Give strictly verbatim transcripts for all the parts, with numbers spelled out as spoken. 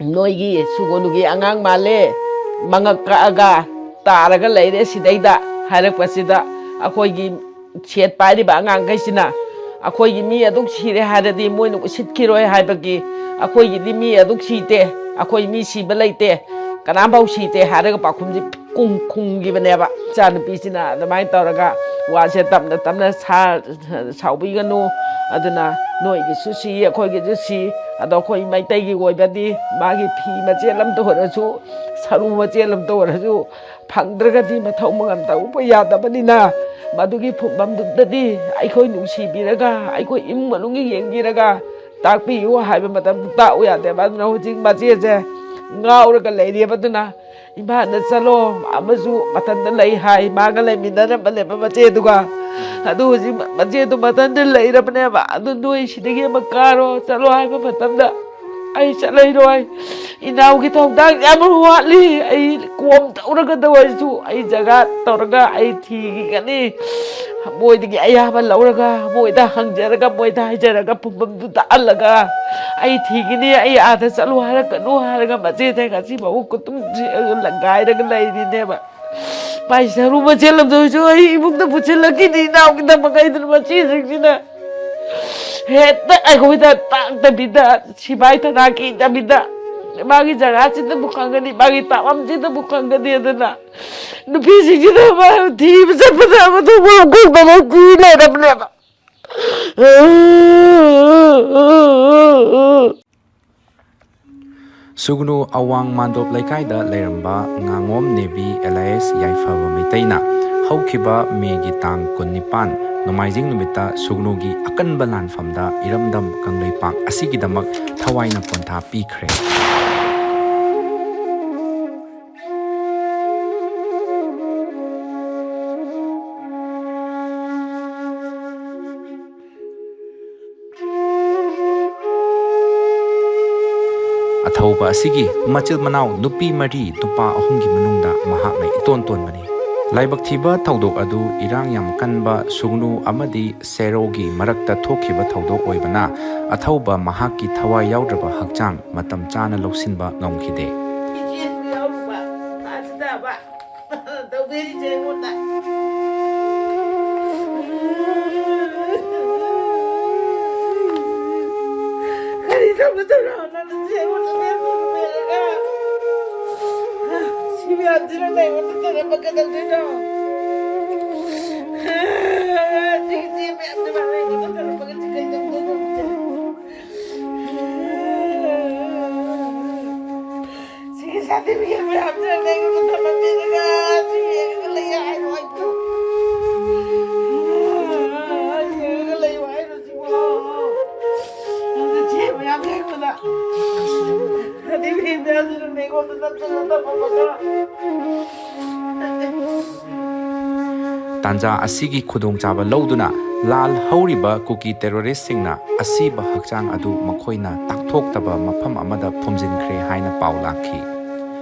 ꯅꯣꯏꯒꯤ ꯁꯨꯒꯨꯅꯨꯒꯤ ꯑꯉꯥꯡ ꯃꯥꯜꯂꯦ, ꯃꯉꯛ ꯀꯛꯑꯒ ꯇꯥꯔꯒ ꯂꯩꯔꯦ ꯁꯤꯗꯩꯗ" ꯍꯥꯏꯔꯛꯄꯁꯤꯗ, ꯑꯩꯈꯣꯏꯒꯤ ꯁꯦꯠ ꯄꯥꯏꯔꯤꯕ ꯑꯉꯥꯡꯈꯩꯁꯤꯅ, "ꯑꯩꯈꯣꯏꯒꯤ ꯃꯤ ꯑꯗꯨꯛ ꯁꯤꯔꯦ ꯍꯥꯏꯔꯗꯤ ꯃꯣꯏꯅ ꯎꯁꯤꯠꯈꯤꯔꯣꯏ ꯍꯥꯏꯕꯒꯤ, ꯑꯩꯈꯣꯏꯒꯤꯗꯤ ꯃꯤ ꯑꯗꯨꯛ ꯁꯤꯗꯦ, ꯑꯩꯈꯣꯏ ꯃꯤ ꯁꯤꯕ ꯂꯩꯇꯦ, ꯀꯅꯥꯝꯐꯥꯎ ꯁꯤꯗꯦ" ꯍꯥꯏꯔꯒ ꯄꯥꯎꯈꯨꯝꯁꯤ ꯈꯨꯝ ꯈꯨꯝꯈꯤꯕꯅꯦꯕ꯫ ꯏꯆꯥꯅꯨꯄꯤꯁꯤꯅ ꯑꯗꯨꯃꯥꯏꯅ ꯇꯧꯔꯒ ꯋꯥꯁꯦ ꯇꯞꯅ ꯇꯞꯅ ꯁꯥ-, ꯁꯥꯎꯕꯤꯒꯅꯨ꯫ ꯑꯗꯨꯅ ꯅꯣꯏꯒꯤꯁꯨ ꯁꯤ, ꯑꯩꯈꯣꯏꯒꯤꯁꯨ ꯁꯤ, ꯑꯗꯣ ꯑꯩꯈꯣꯏ ꯃꯩꯇꯩꯒꯤ ꯑꯣꯏꯕꯗꯤ ꯃꯥꯒꯤ ꯐꯤ ꯃꯆꯦꯠ ꯑꯃꯇ ꯑꯣꯏꯔꯁꯨ, ꯁꯔꯨ ꯃꯆꯦꯠ ꯑꯃꯇ ꯑꯣꯏꯔꯁꯨ ꯐꯪꯗ꯭ꯔꯒꯗꯤ ꯃꯊꯧ ꯃꯉꯝ ꯇꯧꯕ ꯌꯥꯗꯕꯅꯤꯅ, ꯃꯗꯨꯒꯤ ꯐꯨꯝꯐꯝꯗꯨꯗꯗꯤ ꯑꯩꯈꯣꯏ ꯅꯨꯡꯁꯤꯕꯤꯔꯒ, ꯑꯩꯈꯣꯏ ꯏꯃꯨꯡ ꯃꯅꯨꯡꯒꯤ ꯌꯦꯡꯕꯤꯔꯒ ꯇꯥꯛꯄꯤꯌꯨ ꯍꯥꯏꯕ ꯃꯇꯝꯗ ꯇꯥꯛꯎ ꯌꯥꯗꯦꯕ꯫ ꯑꯗꯨꯅ ꯍꯧꯖꯤꯛ ꯃꯆꯦꯁꯦ ꯉꯥꯎꯔꯒ ꯂꯩꯔꯦꯕ꯫ ꯑꯗꯨꯅ ꯏꯝꯐꯥꯜꯗ ꯆꯠꯂꯣ, ꯑꯃꯁꯨ ꯃꯊꯟꯇ ꯂꯩ ꯍꯥꯏ, ꯃꯥꯒ ꯂꯩꯃꯤꯟꯅꯔꯝꯕꯅꯦꯕ ꯃꯆꯦꯗꯨꯒ꯫ ꯑꯗꯨ ꯍꯧꯖꯤꯛ ꯃꯆꯦꯗꯨ ꯃꯊꯟꯇ ꯂꯩꯔꯕꯅꯦꯕ꯫ ꯑꯗꯨ ꯅꯣꯏ ꯁꯤꯗꯒꯤ ꯑꯃ ꯀꯥꯔꯣ, ꯆꯠꯂꯣ ꯍꯥꯏꯕ ꯃꯇꯝꯗ ꯑꯩ ꯆꯠꯂꯩꯔꯣꯏ, ꯏꯅꯥꯎꯒꯤ ꯊꯧꯗꯥꯡ ꯌꯥꯝ ꯋꯥꯠꯂꯤ, ꯑꯩ ꯀꯣꯝ ꯇꯧꯔꯒꯗ ꯑꯣꯏꯔꯁꯨ ꯑꯩ ꯖꯒꯥ ꯇꯧꯔꯒ ꯑꯩ ꯊꯤꯈꯤꯒꯅꯤ꯫ ꯃꯣꯏꯗꯒꯤ ꯑꯌꯥꯕ ꯂꯧꯔꯒ, ꯃꯣꯏꯗ ꯍꯪꯖꯔꯒ, ꯃꯣꯏꯗ ꯍꯥꯏꯖꯔꯒ, ꯐꯨꯝꯐꯝꯗꯨ ꯇꯥꯛꯍꯜꯂꯒ ꯑꯩ ꯊꯤꯒꯅꯤ, ꯑꯩ ꯑꯥꯗ ꯆꯠꯂꯨ ꯍꯥꯏꯔꯛꯀꯅꯨ ꯍꯥꯏꯔꯒ ꯃꯆꯦꯁꯦ ꯉꯁꯤ ꯐꯥꯎꯕ ꯀꯨꯇꯨꯝꯁꯦ ꯂꯪꯒꯥꯏꯔꯒ ꯂꯩꯔꯤꯅꯦꯕ꯫ ꯃꯥꯏ ꯁꯔꯨ ꯃꯆꯦꯠ ꯑꯃꯗ ꯑꯣꯏꯁꯨ ꯑꯩ ꯏꯃꯨꯡꯗ ꯄꯨꯁꯤꯜꯂꯛꯈꯤꯅꯤ ꯏꯅꯥꯎꯒꯤꯗꯃꯛ ꯍꯥꯏꯗꯅ ꯃꯆꯦꯁꯤꯡꯁꯤꯅ ꯍꯦꯛꯇ ꯑꯩꯈꯣꯏꯗ ꯇꯥꯛꯇꯕꯤꯗ, ꯁꯤꯐꯥꯏ ꯊꯅꯥ ꯀꯤꯗꯕꯤꯗ, ꯃꯥꯒꯤ ꯖꯒꯥꯁꯤꯗꯕꯨ ꯈꯪꯒꯅꯤ, ꯃꯥꯒꯤ ꯇꯥꯛꯐꯝꯁꯤꯗꯕꯨ ꯈꯪꯒꯅꯤ ꯑꯗꯨꯅ ꯅꯨꯄꯤꯁꯤꯡꯁꯤꯅ ꯃꯥ ꯊꯤꯕ ꯆꯠꯄꯗ ꯑꯃꯗꯨ ꯃꯀꯣꯛꯇ ꯂꯣꯏ ꯀꯤ ꯂꯩꯔꯕꯅꯦꯕ꯫ ꯁꯨꯒꯅꯨ ꯑꯋꯥꯡ ꯃꯥꯟꯗꯣꯞ ꯂꯩꯀꯥꯏꯗ ꯂꯩꯔꯝꯕ ꯉꯥꯉꯣꯝ ꯅꯦꯕꯤ ꯑꯦꯂꯥꯏꯁ ꯌꯥꯏꯐꯕ ꯃꯩꯇꯩꯅ ꯍꯧꯈꯤꯕ ꯃꯦꯒꯤ ꯇꯥꯡ ꯀꯨꯟꯅꯤꯄꯥꯟ ꯅꯣꯡꯃꯥꯏꯖꯤꯡ ꯅꯨꯃꯤꯠꯇ ꯁꯨꯒꯅꯨꯒꯤ ꯑꯀꯟꯕ ꯂꯥꯟꯐꯝꯗ ꯏꯔꯝꯗꯝ ꯀꯪꯂꯩꯄꯥꯛ ꯑꯁꯤꯒꯤꯗꯃꯛ ꯊꯋꯥꯏꯅ ꯄꯣꯟꯊꯥ ꯄꯤꯈ꯭ꯔꯦ꯫ ꯑꯊꯧꯕ ꯑꯁꯤꯒꯤ ꯃꯆꯤꯜ ꯃꯅꯥꯎ ꯅꯨꯄꯤ ꯃꯔꯤ, ꯅꯨꯄꯥ ꯑꯍꯨꯝꯒꯤ ꯃꯅꯨꯡꯗ ꯃꯍꯥꯛꯅ ꯏꯇꯣꯟ ꯇꯣꯟꯕꯅꯤ꯫ ꯂꯥꯏꯕꯛ ꯊꯤꯕ ꯊꯧꯗꯣꯛ ꯑꯗꯨ ꯏꯔꯥꯡ ꯌꯥꯝ ꯀꯟꯕ ꯁꯨꯒꯅꯨ ꯑꯃꯗꯤ ꯁꯦꯔꯧꯒꯤ ꯃꯔꯛꯇ ꯊꯣꯛꯈꯤꯕ ꯊꯧꯗꯣꯛ ꯑꯣꯏꯕꯅ, ꯑꯊꯧꯕ ꯃꯍꯥꯛꯀꯤ ꯊꯋꯥꯏ ꯌꯥꯎꯗ꯭ꯔꯕ ꯍꯛꯆꯥꯡ ꯃꯇꯝ ꯆꯥꯅ ꯂꯧꯁꯤꯟꯕ ꯉꯝꯈꯤꯗꯦ꯫ ꯏꯆꯦꯁꯨ ꯌꯥꯎꯔꯨꯕ, ꯐꯥꯁꯨ ꯇꯥꯕ꯫ ꯇꯧꯕꯤꯔꯤꯁꯦ ꯑꯩꯉꯣꯟꯗ꯫ ꯀꯔꯤ ꯇꯧꯒꯗꯧꯔꯣ? ꯅꯪꯅ ꯆꯦ ꯑꯩꯉꯣꯟꯗ ꯃꯌꯥꯝ ꯇꯧꯔꯒ? ꯁꯤ ꯃꯌꯥꯝꯁꯤꯅ ꯑꯩꯉꯣꯟꯗ ꯇꯧꯔꯝꯕ ꯀꯩꯗꯧꯗꯣꯏꯅꯣ? ꯁꯤ ꯆꯦ ꯃꯌꯥꯝꯁꯤꯅ ꯑꯩꯉꯣꯟꯗ ꯇꯧꯔꯝꯕꯒ ꯁꯤ ꯀꯩꯗꯧꯗꯣꯏꯅꯣ? ꯁꯤꯒꯤ ꯁꯥꯔꯇꯤꯐꯤꯀꯦꯠ ꯃꯌꯥꯝꯁꯦ ꯂꯩꯔꯒ ꯊꯝꯃꯝꯃꯦꯗꯅ, ꯁꯤ ꯌꯦꯡꯉꯒ ꯂꯩ ꯍꯥꯏꯔꯣ ꯑꯩꯕꯨ? ꯌꯦꯡꯉꯒ ꯂꯩꯌꯨ ꯍꯥꯏꯔꯣ ꯁꯤꯕꯣ? ꯑꯗꯨ ꯁꯤ ꯃꯌꯥꯝ ꯌꯦꯡꯕꯗ ꯁꯥꯔꯇꯤꯐꯤꯀꯦꯠ ꯃꯌꯥꯝꯁꯤꯅ ꯂꯩꯉꯣꯝꯗ ꯅꯞꯇꯅ ꯊꯝꯃꯝꯃꯒ꯫ ꯇꯥꯟꯖꯥ ꯑꯁꯤꯒꯤ ꯈꯨꯗꯣꯡꯆꯥꯕ ꯂꯧꯗꯨꯅ ꯂꯥꯜ ꯍꯧꯔꯤꯕ ꯀꯨꯀꯤ ꯇꯦꯔꯣꯔꯤꯁꯁꯤꯡꯅ ꯑꯁꯤꯕ ꯍꯛꯆꯥꯡ ꯑꯗꯨ ꯃꯈꯣꯏꯅ ꯇꯥꯛꯊꯣꯛꯇꯕ ꯃꯐꯝ ꯑꯃꯗ ꯐꯨꯝꯖꯤꯟꯈ꯭ꯔꯦ ꯍꯥꯏꯅ ꯄꯥꯎ ꯂꯥꯛꯈꯤ꯫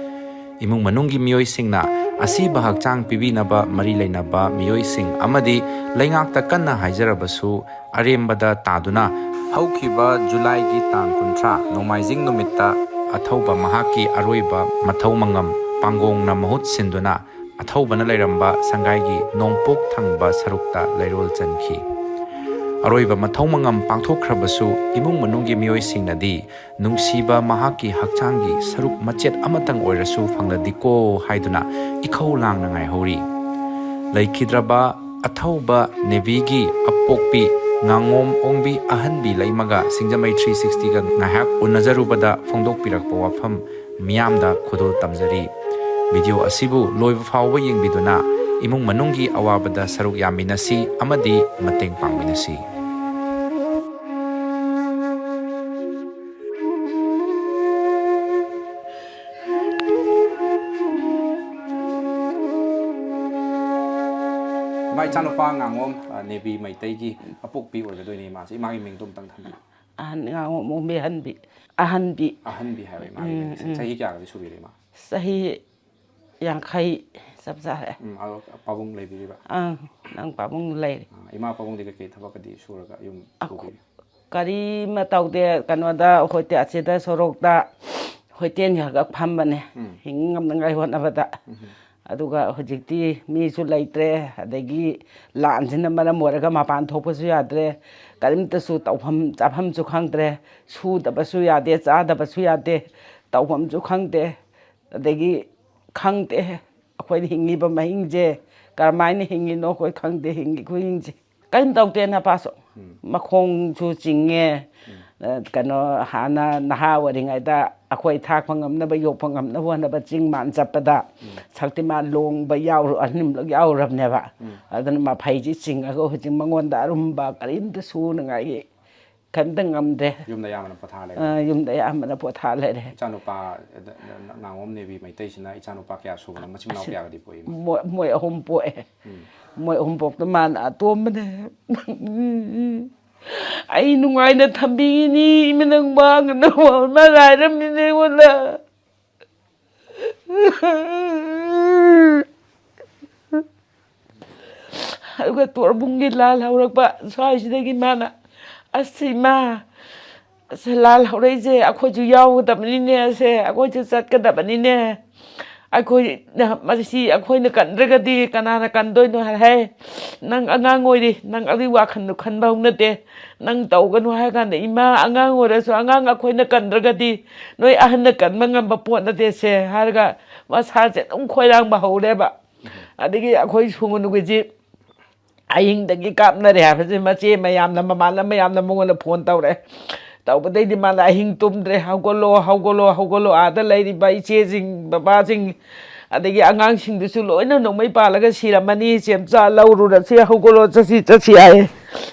ꯏꯃꯨꯡ ꯃꯅꯨꯡꯒꯤ ꯃꯤꯑꯣꯏꯁꯤꯡꯅ ꯑꯁꯤꯕ ꯍꯛꯆꯥꯡ ꯄꯤꯕꯤꯅꯕ ꯃꯔꯤ ꯂꯩꯅꯕ ꯃꯤꯑꯣꯏꯁꯤꯡ ꯑꯃꯗꯤ ꯂꯩꯉꯥꯛꯇ ꯀꯟꯅ ꯍꯥꯏꯖꯔꯕꯁꯨ, ꯑꯔꯦꯝꯕꯗ ꯇꯥꯗꯨꯅ ꯍꯧꯈꯤꯕ ꯖꯨꯂꯥꯏꯒꯤ ꯇꯥꯡ ꯀꯨꯟꯊ꯭ꯔꯥ, ꯅꯣꯡꯃꯥꯏꯖꯤꯡ ꯅꯨꯃꯤꯠꯇ ꯑꯊꯧꯕ ꯃꯍꯥꯛꯀꯤ ꯑꯔꯣꯏꯕ ꯃꯊꯧ ꯃꯉꯝ ꯄꯥꯡꯒꯣꯡꯅ ꯃꯍꯨꯠ ꯁꯤꯟꯗꯨꯅ ꯑꯊꯧꯕꯅ ꯂꯩꯔꯝꯕ ꯁꯪꯒꯥꯏꯒꯤ ꯅꯣꯡꯄꯣꯛ ꯊꯪꯕ ꯁꯔꯨꯛꯇ ꯂꯩꯔꯣꯜ ꯆꯟꯈꯤ꯫ ꯑꯔꯣꯏꯕ ꯃꯊꯧ ꯃꯉꯝ ꯄꯥꯡꯊꯣꯛꯈ꯭ꯔꯕꯁꯨ, ꯏꯃꯨꯡ ꯃꯅꯨꯡꯒꯤ ꯃꯤꯑꯣꯏꯁꯤꯡꯅꯗꯤ ꯅꯨꯡꯁꯤꯕ ꯃꯍꯥꯛꯀꯤ ꯍꯛꯆꯥꯡꯒꯤ ꯁꯔꯨꯛ ꯃꯆꯦꯠ ꯑꯃꯇꯪ ꯑꯣꯏꯔꯁꯨ ꯐꯪꯂꯗꯤꯀꯣ ꯍꯥꯏꯗꯨꯅ ꯏꯈꯧ ꯂꯥꯡꯅ ꯉꯥꯏꯍꯧꯔꯤ꯫ ꯂꯩꯈꯤꯗ꯭ꯔꯕ ꯑꯊꯧꯕ ꯅꯦꯚꯤꯒꯤ ꯑꯄꯣꯛꯄꯤ ꯉꯥꯉꯣꯝ ꯑꯣꯡꯕꯤ ꯑꯍꯟꯕꯤ ꯂꯩꯃꯒ ꯁꯤꯡꯖꯃꯩ ꯊ꯭ꯔꯤ ꯁꯤꯛꯁꯇꯤꯒ ꯉꯥꯏꯍꯥꯛ ꯎꯅꯖꯔꯨꯕꯗ ꯐꯣꯡꯗꯣꯛꯄꯤꯔꯛꯄ ꯋꯥꯐꯝ ꯃꯤꯌꯥꯝꯗ ꯈꯨꯗꯣꯜ ꯇꯝꯖꯔꯤ꯫ ꯚꯤꯗꯤꯑꯣ ꯑꯁꯤꯕꯨ ꯂꯣꯏꯕ ꯐꯥꯎꯕ ꯌꯦꯡꯕꯤꯗꯨꯅ ꯏꯃꯨꯡ ꯃꯅꯨꯡꯒꯤ ꯑꯋꯥꯕꯗ ꯁꯔꯨꯛ ꯌꯥꯃꯤꯟꯅꯁꯤ ꯑꯃꯗꯤ ꯃꯇꯦꯡ ꯄꯥꯡꯃꯤꯟꯅꯁꯤ꯫ ꯏꯃꯥ, ꯏꯆꯥꯅꯨꯄꯥ ꯉꯥꯉꯣꯝ, ꯑ, ꯅꯦꯕꯤ ꯃꯩꯇꯩꯒꯤ ꯑꯄꯣꯛꯄꯤ ꯑꯣꯏꯒꯗꯣꯏꯅꯦ ꯏꯃꯥꯁꯦ꯫ ꯏꯃꯥꯒꯤ ꯃꯤꯡꯗꯣ ꯑꯝꯇꯪ ꯊꯝꯕꯤꯌꯨ꯫ ꯑꯍꯟ, ꯉꯥꯉꯣꯝ ꯑꯣꯡꯕꯤ ꯑꯍꯟꯕꯤ꯫ ꯑꯍꯟꯕꯤ꯫ ꯑꯍꯟꯕꯤ ꯍꯥꯏꯕ ꯏꯃꯥꯒꯤ ꯎꯝ, ꯃꯤꯡꯁꯦ꯫ ꯎꯝ꯫ ꯆꯍꯤ ꯀꯌꯥꯒꯗꯤ ꯁꯨꯕꯤꯔꯦ ꯏꯃꯥ? ꯆꯍꯤ ꯌꯥꯡꯈꯩ ꯆꯞ ꯆꯥꯔꯦ꯫ ꯎꯝ, ꯑꯗꯣ ꯄꯥꯕꯨꯡ ꯂꯩꯕꯤꯔꯤꯕ? ꯑꯪ, ꯅꯪ ꯄꯥꯕꯨꯡ ꯂꯩꯔꯤ꯫ ꯑꯥ, ꯏꯃꯥ ꯄꯥꯕꯨꯡꯗꯤ ꯀꯩꯀꯩ ꯊꯕꯛꯀꯗꯤ ꯁꯨꯔꯒ ꯌꯨꯝ ꯑꯈꯣ- ꯄꯨꯕꯤꯔꯤ? ꯀꯔꯤꯃ ꯇꯧꯗꯦ꯫ ꯀꯩꯅꯣꯗ ꯍꯣꯇꯦꯜ, ꯑꯁꯤꯗ ꯁꯣꯔꯣꯛꯇ ꯍꯣꯇꯦꯜ ꯈꯔ ꯈꯔ ꯐꯝꯕꯅꯦ, ꯎꯝ꯫ ꯍꯤꯡ ꯉꯝꯅꯉꯥꯏ ꯍꯣꯠꯅꯕꯗ꯫ ꯎꯝ꯫ ꯑꯗꯨꯒ ꯍꯧꯖꯤꯛꯇꯤ ꯃꯤꯁꯨ ꯂꯩꯇ꯭ꯔꯦ, ꯑꯗꯒꯤ ꯂꯥꯟꯁꯤꯅ ꯃꯔꯝ ꯑꯣꯏꯔꯒ ꯃꯄꯥꯟ ꯊꯣꯛꯄꯁꯨ ꯌꯥꯗ꯭ꯔꯦ, ꯀꯔꯤꯝꯇꯁꯨ ꯇꯧꯐꯝ ꯆꯥꯐꯝꯁꯨ ꯈꯪꯗ꯭ꯔꯦ, ꯁꯨꯗꯕꯁꯨ ꯌꯥꯗꯦ, ꯆꯥꯗꯕꯁꯨ ꯌꯥꯗꯦ, ꯇꯧꯐꯝꯁꯨ ꯈꯪꯗꯦ꯫ ꯑꯗꯒꯤ ꯈꯪꯗꯦ, ꯑꯩꯈꯣꯏꯅ ꯍꯤꯡꯉꯤꯕ ꯃꯍꯤꯡꯁꯦ ꯀꯔꯝꯍꯥꯏꯅ ꯍꯤꯡꯉꯤꯅꯣ ꯑꯩꯈꯣꯏ ꯈꯪꯗꯦ, ꯍꯤꯡꯉꯤ ꯈꯨꯍꯤꯡꯁꯦ꯫ ꯀꯔꯤꯝ ꯇꯧꯗꯦ ꯅꯄꯥꯁꯨ꯫ ꯎꯝ꯫ ꯃꯈꯣꯡꯁꯨ ꯆꯤꯡꯉꯦ꯫ ꯑ, ꯀꯩꯅꯣ, ꯍꯥꯟꯅ ꯅꯍꯥ ꯑꯣꯏꯔꯤꯉꯩꯗ ꯑꯩꯈꯣꯏ ꯊꯥꯛꯄ ꯉꯝꯅꯕ, ꯌꯣꯛꯄ ꯉꯝꯅꯕ ꯍꯣꯠꯅꯕ ꯆꯤꯡ ꯃꯥꯟ ꯆꯠꯄꯗ ꯁꯛꯇꯤꯃꯥꯟ ꯂꯣꯡꯕ ꯌꯥꯎꯔ-, ꯑꯅꯤꯃꯛ ꯌꯥꯎꯔꯕꯅꯦꯕ꯫ ꯎꯝ꯫ ꯑꯗꯨꯅ ꯃꯐꯩꯁꯤ ꯆꯤꯡꯉꯒ ꯍꯧꯖꯤꯛ ꯃꯉꯣꯟꯗ ꯑꯔꯨꯝꯕ ꯀꯔꯤꯝꯇ ꯁꯨꯅꯉꯥꯏꯒꯤ ꯀꯔꯤꯝꯇ ꯉꯝꯗ꯭ꯔꯦ꯫ ꯌꯨꯝꯗ ꯑꯌꯥꯝꯕꯅ ꯄꯣꯊꯥ ꯂꯩꯔꯦ꯫ ꯑ, ꯌꯨꯝꯗ ꯑꯌꯥꯝꯕꯅ ꯄꯣꯊꯥ ꯂꯩꯔꯦ꯫ ꯏꯆꯥꯅꯨꯄꯥ, ꯑ, ꯅ-, ꯅ-, ꯅꯥꯉꯣꯝ ꯅꯦꯕꯤ ꯃꯩꯇꯩꯁꯤꯅ ꯏꯆꯥꯅꯨꯄꯥ ꯀꯌꯥ ꯁꯨꯕꯅꯣ? ꯃꯆꯤꯟ ꯃꯅꯥꯎ ꯀꯌꯥꯒꯗꯤ ꯄꯣꯛꯏ? ꯃꯣꯏ, ꯃꯣꯏ ꯑꯍꯨꯝ ꯄꯣꯛꯑꯦ꯫ ꯎꯝ꯫ ꯃꯣꯏ ꯑꯍꯨꯝ ꯄꯣꯛꯇ ꯃꯥꯅ ꯑꯇꯣꯝꯕꯅꯦ꯫ ꯑꯩ ꯅꯨꯡꯉꯥꯏꯅ ꯊꯝꯕꯤꯅꯤ, ꯏꯃꯥ ꯅꯪ ꯃꯥꯡꯒꯅꯨ, ꯃꯥ ꯂꯥꯏꯔꯝꯃꯤꯅꯦ ꯑꯩꯉꯣꯟꯗ꯫ ꯑꯗꯨꯒ ꯇꯣꯔꯕꯨꯡꯒꯤ ꯂꯥꯜ ꯍꯧꯔꯛꯄ ꯁ꯭ꯋꯥꯏꯁꯤꯗꯒꯤ ꯃꯥꯅ, "ꯑꯁ ꯏꯃꯥ, ꯑꯁ ꯂꯥꯜ ꯍꯧꯔꯛꯏꯁꯦ ꯑꯩꯈꯣꯏꯁꯨ ꯌꯥꯎꯒꯗꯕꯅꯤꯅꯦ, ꯑꯁꯦ ꯑꯩꯈꯣꯏꯁꯨ ꯆꯠꯀꯗꯕꯅꯤꯅꯦ, ꯑꯩꯈꯣꯏꯅ, ꯃꯁꯤ ꯑꯩꯈꯣꯏꯅ ꯀꯟꯗ꯭ꯔꯒꯗꯤ ꯀꯅꯥꯅ ꯀꯟꯗꯣꯏꯅꯣ?" ꯍꯥꯏ꯫ "ꯍꯥꯏ, ꯅꯪ ꯑꯉꯥꯡ ꯑꯣꯏꯔꯤ, ꯅꯪ ꯑꯗꯨꯒꯤ ꯋꯥꯈꯜꯗꯣ ꯈꯟꯕ ꯍꯧꯅꯗꯦ, ꯅꯪ ꯇꯧꯒꯅꯨ" ꯍꯥꯏ ꯀꯥꯟꯗ, "ꯏꯃꯥ, ꯑꯉꯥꯡ ꯑꯣꯏꯔꯁꯨ ꯑꯉꯥꯡ ꯑꯩꯈꯣꯏꯅ ꯀꯟꯗ꯭ꯔꯒꯗꯤ ꯅꯣꯏ ꯑꯍꯟꯅ ꯀꯟꯕ ꯉꯝꯕ ꯄꯣꯠ ꯅꯠꯇꯦꯁꯦ" ꯍꯥꯏꯔꯒ ꯃꯁꯥꯁꯦ ꯑꯗꯨꯝ ꯈꯣꯏꯔꯥꯡꯕ ꯍꯧꯔꯦꯕ꯫ ꯑꯗꯒꯤ ꯑꯩꯈꯣꯏ ꯁꯨꯡꯒꯅꯨꯒꯤꯁꯤ ꯑꯍꯤꯡꯗꯒꯤ ꯀꯥꯞꯅꯔꯦ ꯍꯥꯏꯕꯁꯦ ꯃꯆꯦ ꯃꯌꯥꯝꯅ, ꯃꯃꯥꯟꯅꯕ ꯃꯌꯥꯝꯅ ꯃꯉꯣꯟꯗ ꯐꯣꯟ ꯇꯧꯔꯛꯑꯦ꯫ ꯇꯧꯕꯗꯩꯗꯤ ꯃꯥꯅ ꯑꯍꯤꯡ ꯇꯨꯝꯗ꯭ꯔꯦ, "ꯍꯧꯒꯠꯂꯣ, ꯍꯧꯒꯠꯂꯣ, ꯍꯧꯒꯠꯂꯣ, ꯑꯥꯗ ꯂꯩꯔꯤꯕ ꯏꯆꯦꯁꯤꯡ, ꯕꯕꯥꯁꯤꯡ, ꯑꯗꯒꯤ ꯑꯉꯥꯡꯁꯤꯡꯗꯨꯁꯨ ꯂꯣꯏꯅ ꯅꯣꯡꯃꯩ ꯄꯥꯜꯂꯒ ꯁꯤꯔꯝꯃꯅꯤ, ꯆꯦꯝꯆꯥ ꯂꯧꯔꯨꯔꯁꯤ, ꯍꯧꯒꯠꯂꯣ, ꯆꯠꯁꯤ, ꯆꯠꯁꯤ" ꯍꯥꯏꯌꯦ꯫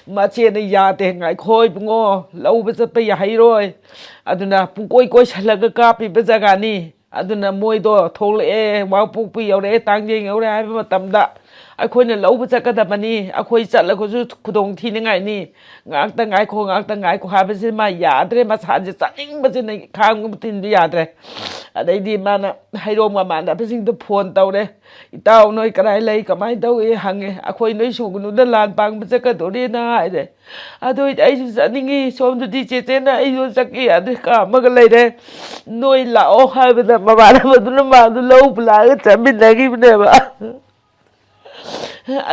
ꯃꯆꯦꯅ, "ꯌꯥꯗꯦ, ꯉꯥꯏꯈꯣ ꯏꯕꯨꯡꯉꯣ, ꯂꯧꯕ ꯆꯠꯄ ꯌꯥꯍꯩꯔꯣꯏ, ꯑꯗꯨꯅ ꯄꯨꯡꯀꯣꯏ ꯀꯣꯏꯁꯜꯂꯒ ꯀꯥꯞꯄꯤꯕ ꯖꯒꯥꯅꯤ, ꯑꯗꯨꯅ ꯃꯣꯏꯗꯣ ꯊꯣꯛꯂꯛꯑꯦ, ꯋꯥꯡꯄꯣꯛꯄꯤ ꯌꯧꯔꯛꯑꯦ, ꯇꯥꯡꯖꯦꯡ ꯌꯧꯔꯛꯑꯦ" ꯍꯥꯏꯕ ꯃꯇꯝꯗ, ꯑꯩꯈꯣꯏꯅ ꯂꯧꯕ ꯆꯠꯀꯗꯕꯅꯤ, ꯑꯩꯈꯣꯏ ꯆꯠꯂꯒꯁꯨ ꯈꯨꯗꯣꯡ ꯊꯤꯅꯤꯡꯉꯥꯏꯅꯤ, ꯉꯥꯛꯇ ꯉꯥꯏꯈꯣ, ꯉꯥꯛꯇ ꯉꯥꯏꯈꯣ ꯍꯥꯏꯕꯁꯤ ꯃꯥ ꯌꯥꯗ꯭ꯔꯦ, ꯃꯁꯥꯁꯦ ꯆꯠꯅꯤꯡꯕꯁꯤꯅ ꯈꯥꯡꯕ ꯇꯤꯟꯕ ꯌꯥꯗ꯭ꯔꯦ꯫ ꯑꯗꯩꯗꯤ ꯃꯥꯅ ꯍꯩꯔꯣꯡ ꯃꯃꯥꯟꯅꯕꯁꯤꯡꯗ ꯐꯣꯟ ꯇꯧꯔꯦ, "ꯏꯇꯥꯎ, ꯅꯣꯏ ꯀꯗꯥꯏ ꯂꯩ, ꯀꯃꯥꯏꯅ ꯇꯧꯏ?" ꯍꯪꯉꯦ꯫ "ꯑꯩꯈꯣꯏ ꯅꯣꯏ ꯁꯨꯒꯅꯨꯗ ꯂꯥꯟ ꯄꯥꯡꯕ ꯆꯠꯀꯗꯣꯔꯦꯅ ꯍꯥꯏꯔꯦ꯫ ꯑꯗꯨ ꯑꯣꯏꯗꯤ ꯑꯩꯁꯨ ꯆꯠꯅꯤꯡꯉꯤ, ꯁꯣꯝꯗꯗꯤ ꯆꯦꯆꯦꯅ ꯑꯩꯁꯨ ꯆꯠꯀꯦ ꯌꯥꯗꯦ, ꯀꯥꯝꯃꯒ ꯂꯩꯔꯦ, ꯅꯣꯏ ꯂꯥꯛꯑꯣ" ꯍꯥꯏꯕꯗ ꯃꯃꯥꯟꯅꯕꯗꯨꯅ ꯃꯥꯗꯨ ꯂꯧꯕ ꯂꯥꯛꯑꯒ ꯆꯠꯃꯤꯟꯅꯈꯤꯕꯅꯦꯕ꯫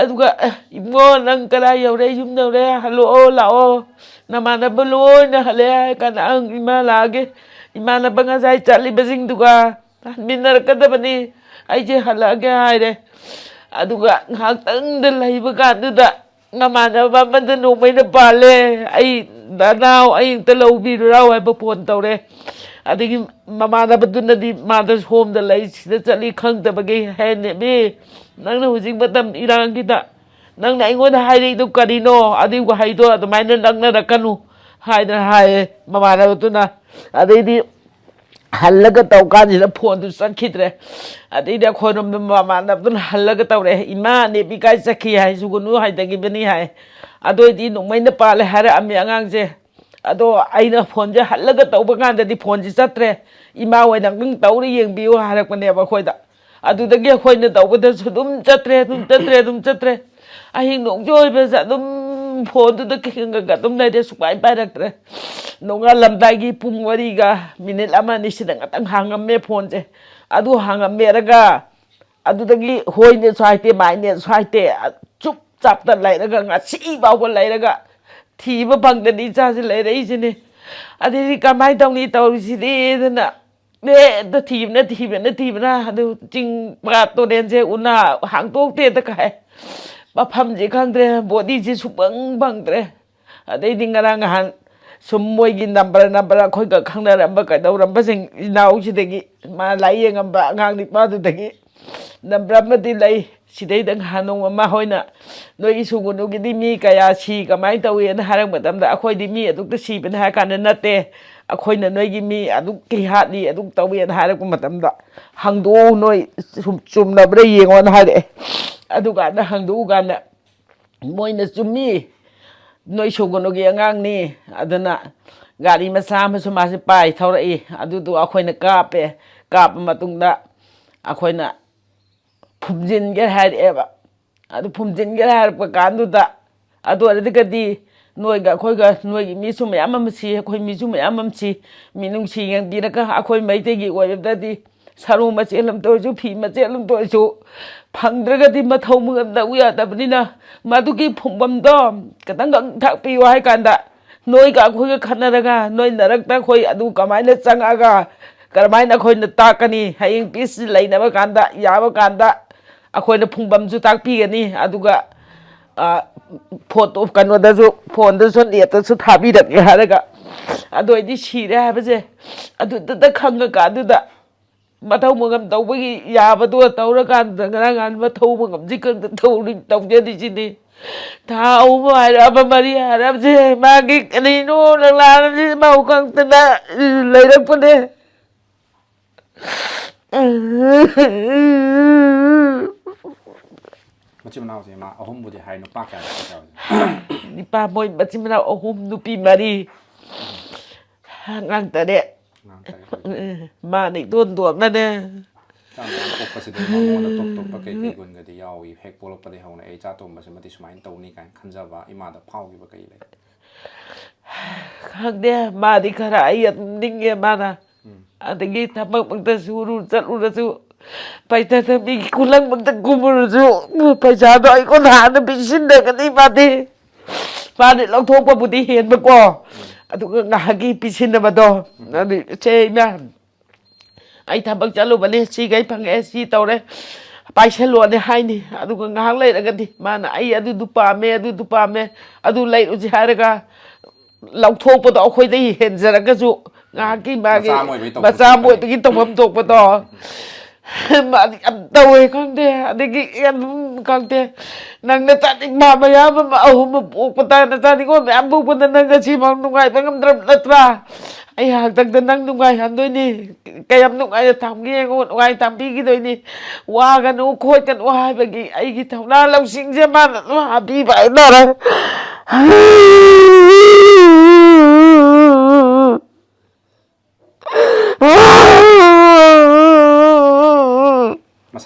ꯑꯗꯨꯒ, "ꯏꯕꯨꯡꯉꯣ, ꯅꯪ ꯀꯗꯥꯏ ꯌꯧꯔꯦ? ꯌꯨꯝ ꯌꯧꯔꯦ? ꯍꯜꯂꯛꯑꯣ, ꯂꯥꯛꯑꯣ, ꯅꯃꯥꯟꯅꯕ ꯂꯣꯏꯅ ꯍꯜꯂꯛꯑꯦ" ꯍꯥꯏ ꯀꯥꯟꯗ, "ꯑꯪ, ꯏꯃꯥ, ꯂꯥꯛꯑꯒꯦ, ꯏꯃꯥꯟꯅꯕ ꯉꯁꯥꯏ ꯆꯠꯂꯤꯕꯁꯤꯡꯗꯨꯒ ꯍꯟꯃꯤꯟꯅꯔꯛꯀꯗꯕꯅꯤ, ꯑꯩꯁꯦ ꯍꯜꯂꯛꯑꯒꯦ" ꯍꯥꯏꯔꯦ꯫ ꯑꯗꯨꯒ ꯉꯥꯏꯍꯥꯛꯇꯪꯗ ꯂꯩꯕ ꯀꯥꯟꯗꯨꯗ ꯃꯃꯥꯟꯅꯕ ꯑꯃꯗ ꯅꯣꯡꯃꯩꯅ ꯄꯥꯜꯂꯦ, "ꯑꯩ, ꯅꯅꯥꯎ, ꯑꯩ ꯑꯝꯇ ꯂꯧꯕꯤꯔꯨꯔꯥꯎ" ꯍꯥꯏꯕ ꯐꯣꯟ ꯇꯧꯔꯦ꯫ ꯑꯗꯒꯤ ꯃꯃꯥꯟꯅꯕꯗꯨꯅꯗꯤ ꯃꯥꯗ ꯁꯣꯝꯗ ꯂꯩ, ꯁꯤꯗ ꯆꯠꯂꯤ ꯈꯪꯗꯕꯒꯤ ꯍꯥꯏꯅꯦꯕꯤ, "ꯅꯪꯅ ꯍꯧꯖꯤꯛ ꯃꯇꯝ ꯏꯔꯥꯡꯒꯤꯗ ꯅꯪꯅ ꯑꯩꯉꯣꯟꯗ ꯍꯥꯏꯔꯛꯏꯗꯣ ꯀꯔꯤꯅꯣ? ꯑꯗꯨꯒꯤ ꯋꯥꯍꯩꯗꯣ ꯑꯗꯨꯃꯥꯏꯅ ꯅꯛꯅꯔꯛꯀꯅꯨ" ꯍꯥꯏꯗꯅ ꯍꯥꯏꯌꯦ ꯃꯃꯥꯟꯅꯕꯗꯨꯅ꯫ ꯑꯗꯩꯗꯤ ꯍꯜꯂꯒ ꯇꯧ ꯀꯥꯟꯁꯤꯗ ꯐꯣꯟꯗꯨ ꯆꯠꯈꯤꯗ꯭ꯔꯦ꯫ ꯑꯗꯩꯗꯤ ꯑꯩꯈꯣꯏꯔꯣꯝꯗ ꯃꯃꯥꯟꯅꯕꯗꯨꯅ ꯍꯜꯂꯒ ꯇꯧꯔꯛꯑꯦ, "ꯏꯃꯥ, ꯅꯦꯕꯤ ꯀꯥꯏ ꯆꯠꯈꯤ? ꯍꯥꯏ, ꯁꯨꯒꯅꯨ ꯍꯥꯏꯗꯒꯤꯕꯅꯤ" ꯍꯥꯏ꯫ ꯑꯗꯨ ꯑꯣꯏꯗꯤ ꯅꯣꯡꯃꯩꯅ ꯄꯥꯜꯂꯦ ꯍꯥꯏꯔꯛꯑꯝꯃꯤ ꯑꯉꯥꯡꯁꯦ꯫ ꯑꯗꯣ ꯑꯩꯅ ꯐꯣꯟꯁꯦ ꯍꯜꯂꯒ ꯇꯧꯕ ꯀꯥꯟꯗꯗꯤ ꯐꯣꯟꯁꯦ ꯆꯠꯇ꯭ꯔꯦ꯫ "ꯏꯃꯥ ꯍꯣꯏ ꯅꯪ ꯑꯗꯨꯝ ꯇꯧꯔ ꯌꯦꯡꯕꯤꯌꯨ" ꯍꯥꯏꯔꯛꯄꯅꯦꯕ ꯑꯩꯈꯣꯏꯗ꯫ ꯑꯗꯨꯗꯒꯤ ꯑꯩꯈꯣꯏꯅ ꯇꯧꯕꯗꯁꯨ ꯑꯗꯨꯝ ꯆꯠꯇ꯭ꯔꯦ, ꯑꯗꯨꯝ ꯆꯠꯇ꯭ꯔꯦ, ꯑꯗꯨꯝ ꯆꯠꯇ꯭ꯔꯦ꯫ ꯑꯍꯤꯡ ꯅꯣꯡꯁꯨ ꯑꯣꯏꯕꯁꯦ ꯑꯗꯨꯝ ꯐꯣꯟꯗꯨꯗ ꯀꯤꯡꯉꯒ ꯑꯗꯨꯝ ꯂꯩꯔꯦ, ꯁꯨꯛꯄꯥꯏ ꯄꯥꯏꯔꯛꯇ꯭ꯔꯦ꯫ ꯅꯣꯡꯉꯥꯜꯂꯝꯗꯥꯏꯒꯤ ꯄꯨꯡ ꯃꯔꯤꯒ ꯃꯤꯅꯤꯠ ꯑꯃ ꯑꯅꯤꯁꯤꯗ ꯉꯥꯛꯇꯪ ꯍꯥꯡꯉꯝꯃꯦ ꯐꯣꯟꯁꯦ꯫ ꯑꯗꯨ ꯍꯥꯡꯉꯝꯃꯦꯔꯒ ꯑꯗꯨꯗꯒꯤ ꯍꯣꯏꯅꯦꯁꯨ ꯍꯥꯏꯇꯦ, ꯃꯥꯏꯅꯦꯁꯨ ꯍꯥꯏꯇꯦ, ꯆꯨꯞ ꯆꯥꯞꯇ ꯂꯩꯔꯒ ꯉꯁꯤ ꯐꯥꯎꯕ ꯂꯩꯔꯒ ꯊꯤꯕ ꯐꯪꯗꯅ ꯏꯆꯥꯁꯦ ꯂꯩꯔꯛꯏꯁꯤꯅꯦ꯫ ꯑꯗꯩꯗꯤ ꯀꯃꯥꯏꯅ ꯇꯧꯅꯤ ꯇꯧꯔꯤꯁꯤꯗꯤ ꯑꯗꯨꯅ ꯍꯦꯛꯇ ꯊꯤꯕꯅ, ꯊꯤꯕꯅ, ꯊꯤꯕꯅ, ꯑꯗꯨ ꯆꯤꯡ ꯄꯥꯠ ꯇꯨꯔꯦꯟꯁꯦ ꯎꯅꯥ ꯍꯥꯡꯇꯣꯛꯇꯦꯗ ꯀꯥꯏ꯫ ꯃꯐꯝꯁꯦ ꯈꯪꯗ꯭ꯔꯦ, ꯕꯣꯗꯤꯁꯦ ꯁꯨꯛꯐꯪ ꯐꯪꯗ꯭ꯔꯦ꯫ ꯑꯗꯩꯗꯤ ꯉꯔꯥꯡ ꯅꯍꯥꯟ ꯁꯨꯝ ꯃꯣꯏꯒꯤ ꯅꯝꯕꯔ, ꯅꯝꯕꯔ ꯑꯩꯈꯣꯏꯒ ꯈꯪꯅꯔꯝꯕ ꯀꯩꯗꯧꯔꯝꯕꯁꯤꯡ ꯏꯅꯥꯎꯁꯤꯗꯒꯤ, ꯃꯥ ꯂꯥꯏꯌꯦꯡꯉꯝꯕ ꯑꯉꯥꯡ ꯅꯤꯄꯥꯗꯨꯗꯒꯤ ꯅꯝꯕꯔ ꯑꯃꯗꯤ ꯂꯩ꯫ ꯁꯤꯗꯩꯗ ꯉꯍꯥꯟ ꯅꯣꯡꯃ ꯑꯃ ꯍꯣꯏꯅ ꯅꯣꯏꯒꯤ ꯁꯨꯒꯨꯅꯨꯒꯤꯗꯤ ꯃꯤ ꯀꯌꯥ ꯁꯤ, ꯀꯃꯥꯏꯅ ꯇꯧꯏꯅ ꯍꯥꯏꯔꯛꯄ ꯃꯇꯝꯗ, ꯑꯩꯈꯣꯏꯗꯤ ꯃꯤ ꯑꯗꯨꯛꯇ ꯁꯤꯕꯅꯤ ꯍꯥꯏꯔ ꯀꯥꯟꯗ, "ꯅꯠꯇꯦ, ꯑꯩꯈꯣꯏꯅ ꯅꯣꯏꯒꯤ ꯃꯤ ꯑꯗꯨꯛꯀꯤ ꯍꯥꯠꯂꯤ, ꯑꯗꯨꯛ ꯇꯧꯏꯅ" ꯍꯥꯏꯔꯛꯄ ꯃꯇꯝꯗ, "ꯍꯪꯗꯣꯛꯎ, ꯅꯣꯏ ꯁꯨꯝ ꯆꯨꯝꯅꯕ꯭ꯔꯥ ꯌꯦꯡꯉꯣꯅ" ꯍꯥꯏꯔꯛꯑꯦ꯫ ꯑꯗꯨꯀꯥꯟꯗ ꯍꯪꯗꯣꯛꯎ ꯀꯥꯟꯗ, ꯃꯣꯏꯅ, "ꯆꯨꯝꯃꯤ, ꯅꯣꯏ ꯁꯨꯒꯨꯅꯨꯒꯤ ꯑꯉꯥꯡꯅꯤ, ꯑꯗꯨꯅ ꯒꯥꯔꯤ ꯃꯆꯥ ꯑꯃꯁꯨ ꯃꯥꯁꯦ ꯄꯥꯏ ꯊꯧꯔꯛꯏ, ꯑꯗꯨꯗꯣ ꯑꯩꯈꯣꯏꯅ ꯀꯥꯞꯄꯦ, ꯀꯥꯞꯄ ꯃꯇꯨꯡꯗ ꯑꯩꯈꯣꯏꯅ ꯐꯨꯝꯖꯤꯟꯒꯦ ꯍꯥꯏꯔꯛꯑꯦꯕ꯫ ꯑꯗꯨ ꯐꯨꯝꯖꯤꯟꯒꯦ ꯍꯥꯏꯔꯛꯄ ꯀꯥꯟꯗꯨꯗ, ꯑꯗꯨ ꯑꯣꯏꯔꯒꯗꯤ ꯅꯣꯏꯒ ꯑꯩꯈꯣꯏꯒ, ꯅꯣꯏꯒꯤ ꯃꯤꯁꯨ ꯃꯌꯥꯝ ꯑꯃ ꯁꯤ, ꯑꯩꯈꯣꯏ ꯃꯤꯁꯨ ꯃꯌꯥꯝ ꯑꯃ ꯁꯤ, ꯃꯤꯅꯨꯡꯁꯤ ꯌꯦꯡꯕꯤꯔꯒ ꯑꯩꯈꯣꯏ ꯃꯩꯇꯩꯒꯤ ꯑꯣꯏꯔꯕꯗꯗꯤ ꯁꯔꯨ ꯃꯆꯦꯠ ꯑꯃꯇ ꯑꯣꯏꯔꯁꯨ, ꯐꯤ ꯃꯆꯦꯠ ꯑꯃꯇ ꯑꯣꯏꯔꯁꯨ ꯐꯪꯗ꯭ꯔꯒꯗꯤ ꯃꯊꯧ ꯃꯉꯝꯗ ꯎ ꯌꯥꯗꯕꯅꯤꯅ, ꯃꯗꯨꯒꯤ ꯐꯨꯝꯐꯝꯗꯣ ꯈꯤꯇꯪꯈꯛ ꯊꯥꯛꯄꯤꯌꯨ ꯍꯥꯏ ꯀꯥꯟꯗ, ꯅꯣꯏꯒ ꯑꯩꯈꯣꯏꯒ ꯈꯟꯅꯔꯒ ꯅꯣꯏ ꯅꯔꯛꯇ ꯑꯩꯈꯣꯏ ꯑꯗꯨ ꯀꯃꯥꯏꯅ ꯆꯪꯉꯛꯑꯒ ꯀꯔꯝꯍꯥꯏꯅ ꯑꯩꯈꯣꯏꯅ ꯇꯥꯛꯀꯅꯤ? ꯍꯌꯦꯡ ꯄꯤꯁ ꯂꯩꯅꯕ ꯀꯥꯟꯗ, ꯌꯥꯕ ꯀꯥꯟꯗ ꯑꯩꯈꯣꯏꯅ ꯐꯨꯡꯐꯝꯁꯨ ꯇꯥꯛꯄꯤꯒꯅꯤ꯫ ꯑꯗꯨꯒ, ꯑ, ꯐꯣꯇꯣ, ꯀꯩꯅꯣꯗꯁꯨ, ꯐꯣꯟꯗꯁꯨ, ꯅꯦꯠꯇꯁꯨ ꯊꯥꯕꯤꯔꯛꯀꯦ ꯍꯥꯏꯔꯒ, ꯑꯗꯨ ꯑꯣꯏꯗꯤ ꯁꯤꯔꯦ ꯍꯥꯏꯕꯁꯦ ꯑꯗꯨꯗꯇ ꯈꯪꯉꯀꯥꯟꯗꯨꯗ, ꯃꯊꯧ ꯃꯉꯝ ꯇꯧꯕꯒꯤ ꯌꯥꯕꯗꯣ ꯇꯧꯔꯀꯥꯟꯗ ꯉꯔꯥꯡ ꯅꯍꯥꯟ ꯃꯊꯧ ꯃꯉꯝꯁꯤ ꯈꯛꯇ ꯇꯧꯔꯤ-, ꯇꯧꯖꯔꯤꯁꯤꯅꯤ꯫ ꯊꯥ ꯑꯍꯨꯝ ꯍꯥꯏꯔꯛꯑꯕ, ꯃꯔꯤ ꯍꯥꯏꯔꯛꯑꯕꯁꯦ ꯃꯥꯒꯤ ꯀꯔꯤꯅꯣ ꯂꯪꯂꯥꯅꯗꯤ ꯃꯧ ꯈꯛꯇꯅ ꯂꯩꯔꯛꯄꯅꯦ꯫ ꯃꯆꯤꯟ ꯃꯅꯥꯎꯁꯦ ꯃꯥ ꯑꯍꯨꯝꯕꯨꯗꯤ ꯍꯥꯏ, ꯅꯨꯄꯥ ꯀꯌꯥ ꯅꯨꯄꯤ ꯀꯌꯥ ꯑꯣꯏꯗꯣꯏꯅꯣ? ꯅꯨꯄꯥ ꯃꯣꯏ ꯃꯆꯤꯟ ꯃꯅꯥꯎ ꯑꯍꯨꯝ, ꯅꯨꯄꯤ ꯃꯔꯤ, ꯑꯉꯥꯡ ꯇꯔꯦꯠ꯫ ꯑꯉꯥꯡ ꯇꯔꯦꯠ ꯑꯣꯏꯗꯣꯏꯅꯣ? ꯃꯥꯅ ꯏꯇꯣꯟ ꯇꯣꯟꯕꯅꯦ꯫ ꯃꯆꯥ ꯃꯌꯥꯝ ꯄꯣꯛꯄꯁꯤꯗ ꯃꯉꯣꯟꯗ ꯇꯣꯞ ꯇꯣꯞꯄ ꯀꯩ ꯀꯩ ꯒꯨꯟꯒꯗꯤ ꯌꯥꯎꯏ? ꯍꯦꯛ ꯄꯣꯛꯂꯛꯄꯗꯒꯤ ꯍꯧꯅ ꯑꯩ ꯏꯆꯥ ꯇꯣꯝꯕꯁꯤꯃꯗꯤ ꯁꯨꯃꯥꯏꯅ ꯇꯧꯅꯤ ꯀꯥꯏꯅ ꯈꯟꯖꯕ ꯏꯃꯥꯗ ꯐꯥꯎꯈꯤꯕ ꯀꯩ ꯂꯩ? ꯈꯪꯗꯦ, ꯃꯥꯗꯤ ꯈꯔ ꯑꯩ ꯑꯗꯨꯝ ꯅꯤꯡꯉꯦ ꯃꯥꯅ꯫ ꯎꯝ. ꯑꯗꯒꯤ ꯊꯕꯛꯃꯛꯇ ꯁꯨꯔꯨ ꯆꯠꯂꯨꯔꯁꯨ, ꯄꯩꯁꯥꯗ ꯃꯤꯒꯤ ꯈꯨꯂꯪꯃꯛꯇ ꯀꯨꯝꯃꯨꯔꯁꯨ, ꯄꯩꯁꯥꯗꯣ ꯑꯩꯉꯣꯟꯗ ꯍꯥꯟꯅ ꯄꯤꯁꯤꯟꯗꯒꯅꯤ ꯃꯥꯗꯤ꯫ ꯃꯥꯗꯤ ꯂꯧꯊꯣꯛꯄꯕꯨꯗꯤ ꯍꯦꯟꯕꯀꯣ, ꯑꯗꯨꯒ ꯉꯥꯏꯍꯥꯛꯀꯤ ꯄꯤꯁꯤꯟꯅꯕꯗꯣ, ꯑꯗꯨ ꯏꯆꯦ ꯏꯃꯥ, ꯑꯩ ꯊꯕꯛ ꯆꯠꯂꯨꯕꯅꯦ, ꯁꯤꯈꯩ ꯐꯪꯉꯛꯑꯦ, ꯁꯤ ꯇꯧꯔꯦ, ꯄꯥꯏꯁꯜꯂꯣꯅꯦ ꯍꯥꯏꯅꯤ꯫ ꯑꯗꯨꯒ ꯉꯥꯏꯍꯥꯛ ꯂꯩꯔꯒꯗꯤ ꯃꯥꯅ "ꯑꯩ ꯑꯗꯨꯗꯨ ꯄꯥꯝꯃꯦ, ꯑꯗꯨꯗꯨ ꯄꯥꯝꯃꯦ, ꯑꯗꯨ ꯂꯩꯔꯨꯁꯤ" ꯍꯥꯏꯔꯒ ꯂꯧꯊꯣꯛꯄꯗꯣ ꯑꯩꯈꯣꯏꯗꯒꯤ ꯍꯦꯟꯖꯔꯒꯁꯨ ꯉꯥꯏꯍꯥꯛꯀꯤ ꯃꯥꯒꯤ ꯃꯆꯥ ꯑꯃ ꯑꯣꯏꯕꯒꯤ ꯇꯧꯐꯝ ꯃꯆꯥ ꯑꯃ ꯊꯣꯛꯄꯅꯤ꯫ ꯑꯣꯏꯕꯒꯤ ꯇꯧꯐꯝ ꯊꯣꯛꯄꯗꯣ ꯃꯥꯗꯤ ꯌꯥꯝ ꯇꯧꯋꯦ, ꯈꯪꯗꯦ꯫ ꯑꯗꯒꯤ ꯌꯥꯝ ꯈꯪꯗꯦ, ꯅꯪꯅ ꯆꯥꯅꯤꯡꯕ ꯃꯌꯥꯝ ꯑꯃ, ꯑꯍꯨꯝ ꯑꯃ ꯄꯣꯛꯄ ꯇꯥꯏ, ꯅꯆꯥꯅꯤꯡꯕ ꯃꯌꯥꯝ ꯄꯣꯛꯄꯗ ꯅꯪ ꯉꯁꯤꯐꯥꯎ ꯅꯨꯡꯉꯥꯏꯕ ꯉꯝꯗ꯭ꯔꯕ ꯅꯠꯇ꯭ꯔꯥ? ꯑꯩ ꯍꯥꯛꯇꯛꯇ ꯅꯪ ꯅꯨꯡꯉꯥꯏꯍꯟꯗꯣꯏꯅꯤ꯫ ꯀꯌꯥꯝ ꯅꯨꯡꯉꯥꯏꯅ ꯊꯝꯒꯦ ꯌꯦꯡꯉꯣ, ꯅꯨꯡꯉꯥꯏ ꯊꯝꯕꯤꯈꯤꯗꯣꯏꯅꯤ꯫ ꯋꯥꯒꯅꯨ ꯈꯣꯠꯀꯅꯨ ꯍꯥꯏꯕꯒꯤ ꯑꯩꯒꯤ ꯊꯧꯅꯥ ꯂꯧꯁꯤꯡꯁꯦ ꯃꯥꯅ ꯑꯗꯨꯝ ꯍꯥꯞꯄꯤꯕ ꯍꯥꯏꯇꯥꯔꯦ꯫